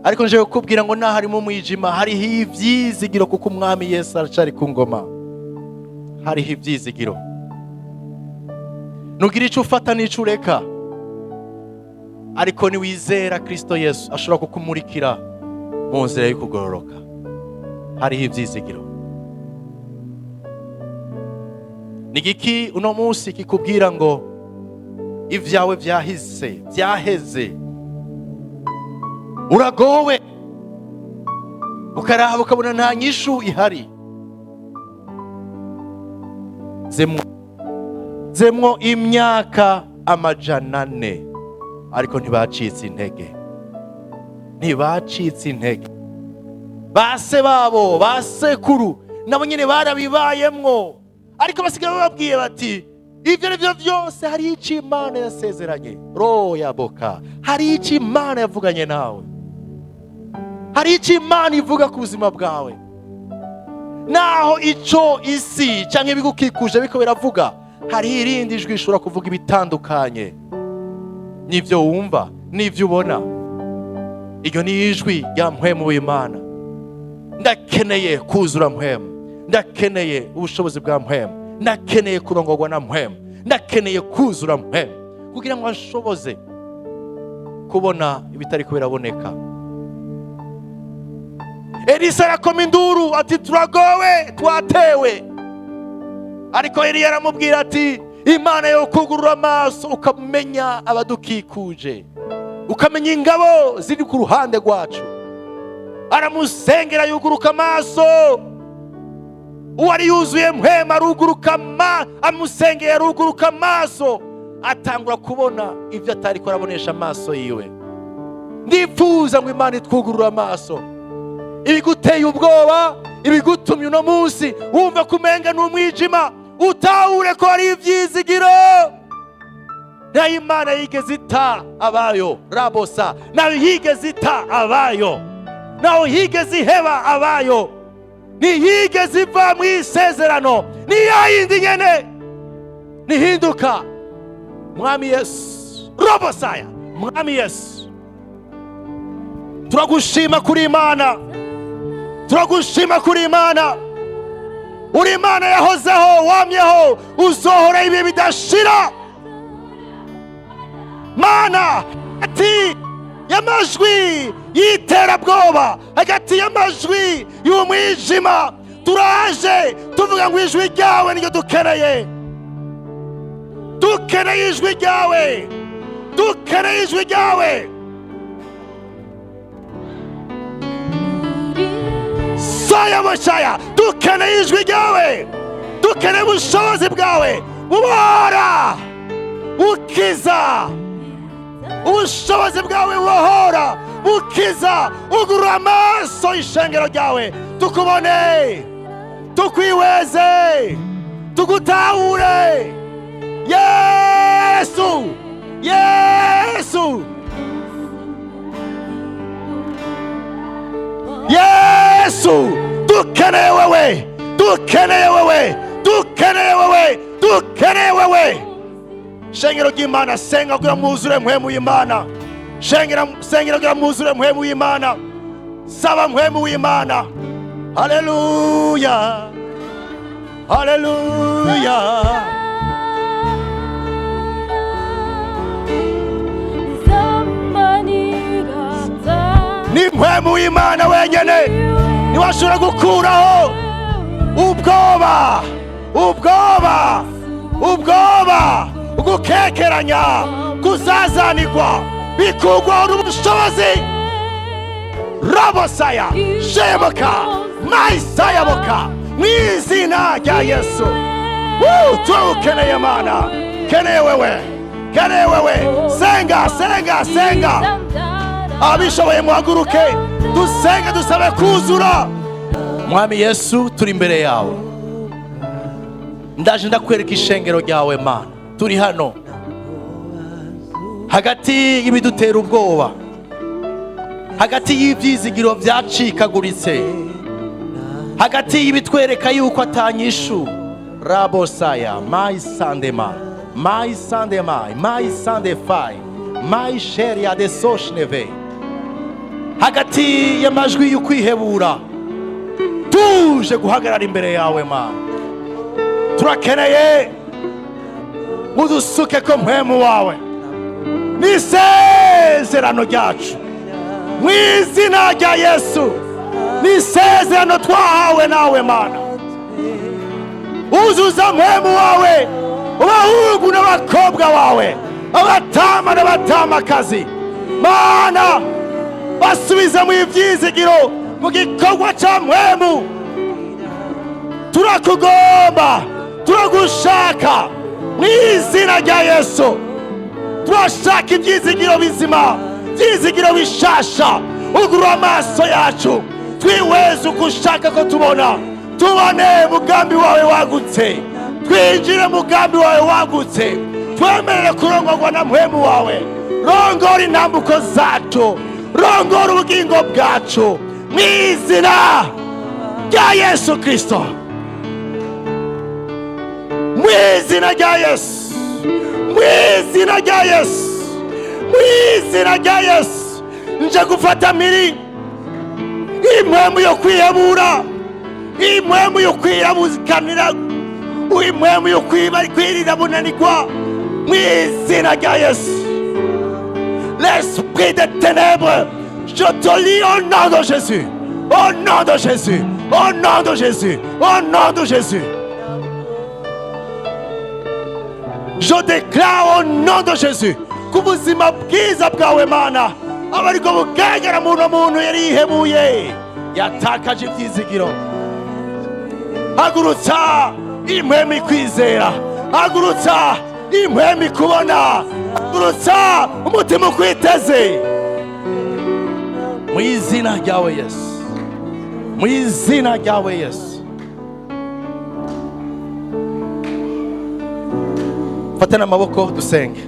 Ariko nje kukubwira ngo naho harimo umwijima hariho ivyizigiro, kuko Umwami Yesu aracari ku ngoma. Hariho ivyizigiro. Nugira ico ufata n'ico ureka, ariko niwizera Kristo Yesu ashobora kukumurikira mu nzira y'ukugororoka. Hariho ivyizigiro. Nigiki uno munsi kikubwira ngo ivyawe vyahise, vyaheze, uragowe, ukaraba ukabona nta nyishu ihari? Zemwo imyaka 400, ariko ntibacitse intege, ntibacitse intege. Base babo basekuru nabo nyene barabibayemwo, ariko basigaye bababwiye bati ivyo arivyo vyose hari ico Imana yasezeranye. Roho ya boka, hari ico Imana yavuganye nawe, hari ico Imana ivuga ku buzima bwawe. Naho ico isi canke ibigukikuje biko biravuga, hari irindi jwi rishobora kuvuga ibitandukanye n'ivyo wumva n'ivyo ubona. Iryo ni ijwi rya mpwemu w'Imana. Ndakeneye kuzura mpwemu, ndakeneye ubushobozi bwa mpwemu, ndakeneye kurongorwa na mpwemu, ndakeneye kuzura mpwemu kugira ngo anshoboze kubona ibitari ko biraboneka. Elisa arakoma induru ati turagowe, twatewe. Ariko Eliya aramubwira ati Imana yo kugurura amaso ukamenya abadukikuje, ukamenya ingabo ziri ku ruhande rwacu. Aramusengera yuguruka amaso. Uwari yuzuye mpwema aruguruka amusengera aruguruka amaso, atangura kubona ivyo atari ko arabonesha amaso yiwe. Ndifuza ngo Imana itwugurure amaso. Ibiguteye ubwoba, ibigutumye uno munsi wumva kumenga n'umwijima, utahure ko ari ivyizigiro. Nayo Imana yigeze ita abayo rabosa, nayo yigeze ita abayo, nayo yigeze iheba abayo. Ntiyigeze iva mu isezerano, ni ya yindi nyene, ntihinduka. Mwami Yesu, robosaya, Mwami Yesu, turagushima kuri Imana, turagushima kuri Imana. Uri Imana yahozeho, wamyeho, uzohora ibihe bidashira. Mana, hagati y'amajwi y'iterabwoba, hagati y'amajwi y'umwijima, turaje tuvuga ngo ijwi ryawe niryo dukeneye. Dukeneye ijwi ryawe, dukeneye ijwi ryawe. Saya boshaya, dukeneye ijwi ryawe, dukeneye ubushobozi bwawe bubohora, bukiza. Ubushobozi bwawe bubohora, bukiza. Ugurura amaso y'ishengero ryawe, tukubone, tukwihweze, tugutahure. Yesu, Yesu, Yesu, dukeneye wewe, dukeneye wewe, dukeneye wewe, dukeneye wewe. Shengero ry'Imana, senga kugira mwuzure mpwemu y'Imana. Shengera, sengera kugira mwuzure mpwemu y'Imana. Saba mpwemu w'Imana. Haleluya, haleluya. Ni mpwemu w'Imana wenyene niwashobora gukuraho ubwoba, ubwoba, ubwoba, ugukekeranya, kuzazanirwa, bikugwaho n'ubushobozi. Rabosaya shebuka, mayisayabuka, mu izina rya Yesu. Turawukeneye Mana, keneye wewe, keneye wewe. Senga, senga, senga. Abishoboye muhaguruke dusenge, dusabe kuzura. Mwami Yesu, turi imbere yawe, ndaje ndakwereka ishengero ryawe Mana. Turi hano hagati y'ibidutera ubwoba, hagati y'ibyizigiro byacikaguritse, hagati y'ibitwereka yuko atanyishu. Rabosaya mayi sandema, mayi sandema, mayi sandefai, mayi sheria de soshneve, hagati y'amajwi y'ukwihebura, tuje guhagarara imbere yawe Mana. Turakeneye udusuke ko mpwemu wawe n'isezerano ryacu, mu izina rya Yesu, n'isezerano twahawe nawe Mana. Uzuza mpwemu wawe abahungu n'abakobwa wawe, abatama n'abatamakazi Mana, basubize mu ibyizigiro mu gikorwa cya mpwemu. Turakugomba, turagushaka mu izina rya Yesu. Turashaka ibyizigiro bizima, ibyizigiro bishasha. Ugurura amaso yacu, twihweze uko ushaka ko tubona, tubone mugambi wawe wagutse, twinjire mugambi wawe wagutse, twemerere kurongorwa na mpwemu wawe. Rongora intambuko zacu, rongora ubugingo bwacu, mu izina rya Yesu Kristo, mu izina rya Yesu, mu izina rya Yesu, mu izina rya Yesu. Nje gufata mpiri impwemu yo kwihebura, impwemu yo kwirabukanira, impwemu yo kwirira bunanirwa, mu izina rya Yesu. L'esprit des ténèbres, je te lie au nom de Jésus, au nom de Jésus, au nom de Jésus, au nom de Jésus. Je déclare au nom de Jésus ko ubuzima bwiza bwawe Mana aba ariko bugaragara mu muntu yari yihebuye, yatakaje ibyizigiro. Hagurutsa impwemu ikwizera, hagurutsa impwemu ikubona, hagurutsa umutima ukwiteze, mu izina ryawe Yesu, mu izina ryawe Yesu. Fatana amaboko dusenge.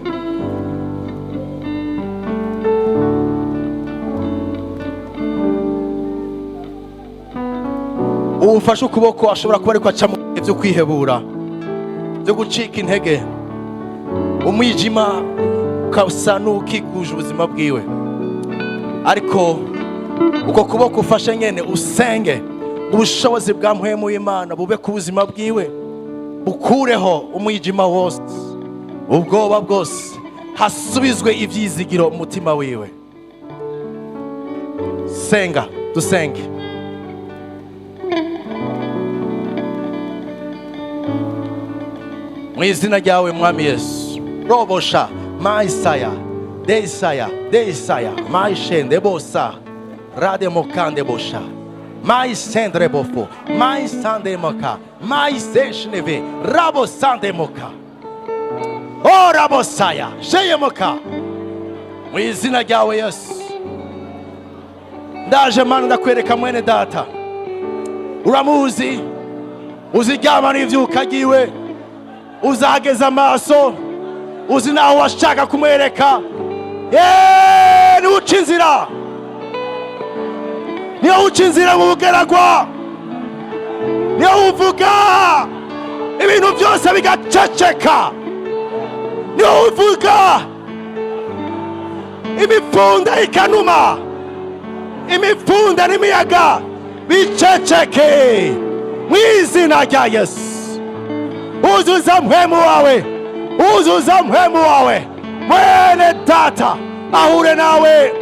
Ubu ufashe ukuboko ashobora kuba ariko aca mu bihe byo kwihebura, byo gucika intege, umwijima ukasa n'ukikuje ubuzima bwiwe. Ariko uko kuboko ufashe nyene, usenge ubushobozi bwa mpwemu w'Imana bube ku buzima bwiwe, bukureho umwijima wose, ubwoba bwose, hasubizwe ivyizigiro mu mutima wiwe. Senga, dusenge. Mu izina ryawe, Mwami Yesu. Robosha maisaya deisaya deisaya maishende bosa rademokande bosha maisendre bofo maisandemoka maiseshneve rabosandemoka o rabosaya sheyemoka. Mu izina ryawe Yesu, ndaje Mana, ndakwereka mwene data. Uramuzi, uziryama n'ivyuka ryiwe, uzageza amaso, uzi naho washaka kumwereka. Yeee, niwe uca inzira, niwe uca inzira mu bugeragwa, niwe uvuga ibintu byose bigaceceka, niwe uvuga imipfunda ikanuma, imipfunda n'imiyaga biceceke mu izina rya Yesu. Uzuza mpwemu wawe, uzuza mpwemu wawe, mwene data ahure nawe,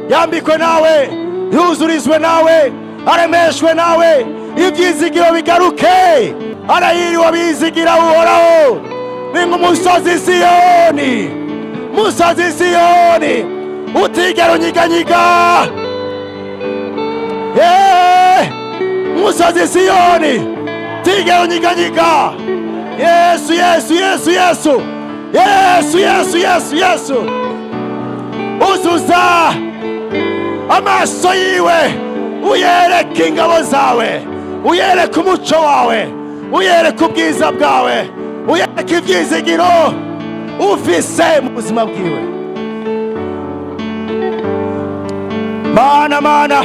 yambikwe nawe, yuzurizwe nawe, aremeshwe nawe, ibyizigiro bigaruke. Arahiriwe bizigira Uhoraho, ni nk'umusozi Siyoni, musozi Siyoni utigera unyiganyiga. Musozi Siyoni utigera unyiganyiga. Yesu, Yesu, Yesu, Yesu, Yesu, Yesu, Yesu, Yesu. Uzuza amaso yiwe, uyereke ingabo zawe, uyereke umuco wawe, uyereke ubwiza bwawe, uyereke ibyizigiro ufise mu buzima bwiwe. Mana, Mana,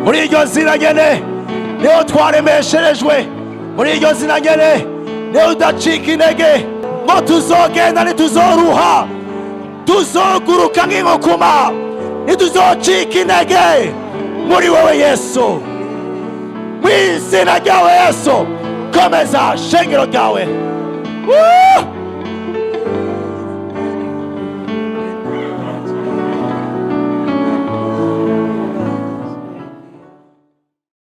muri iryo zina nyene niho twaremesherejwe, muri iryo zina nyene niho tudacika intege, ngo tuzogenda ntituzoruha, tuzoguruka nk'inkukuma, ntituzocika intege muri wowe Yesu. Mu izina ryawe Yesu, komeza shengero ryawe. Woo!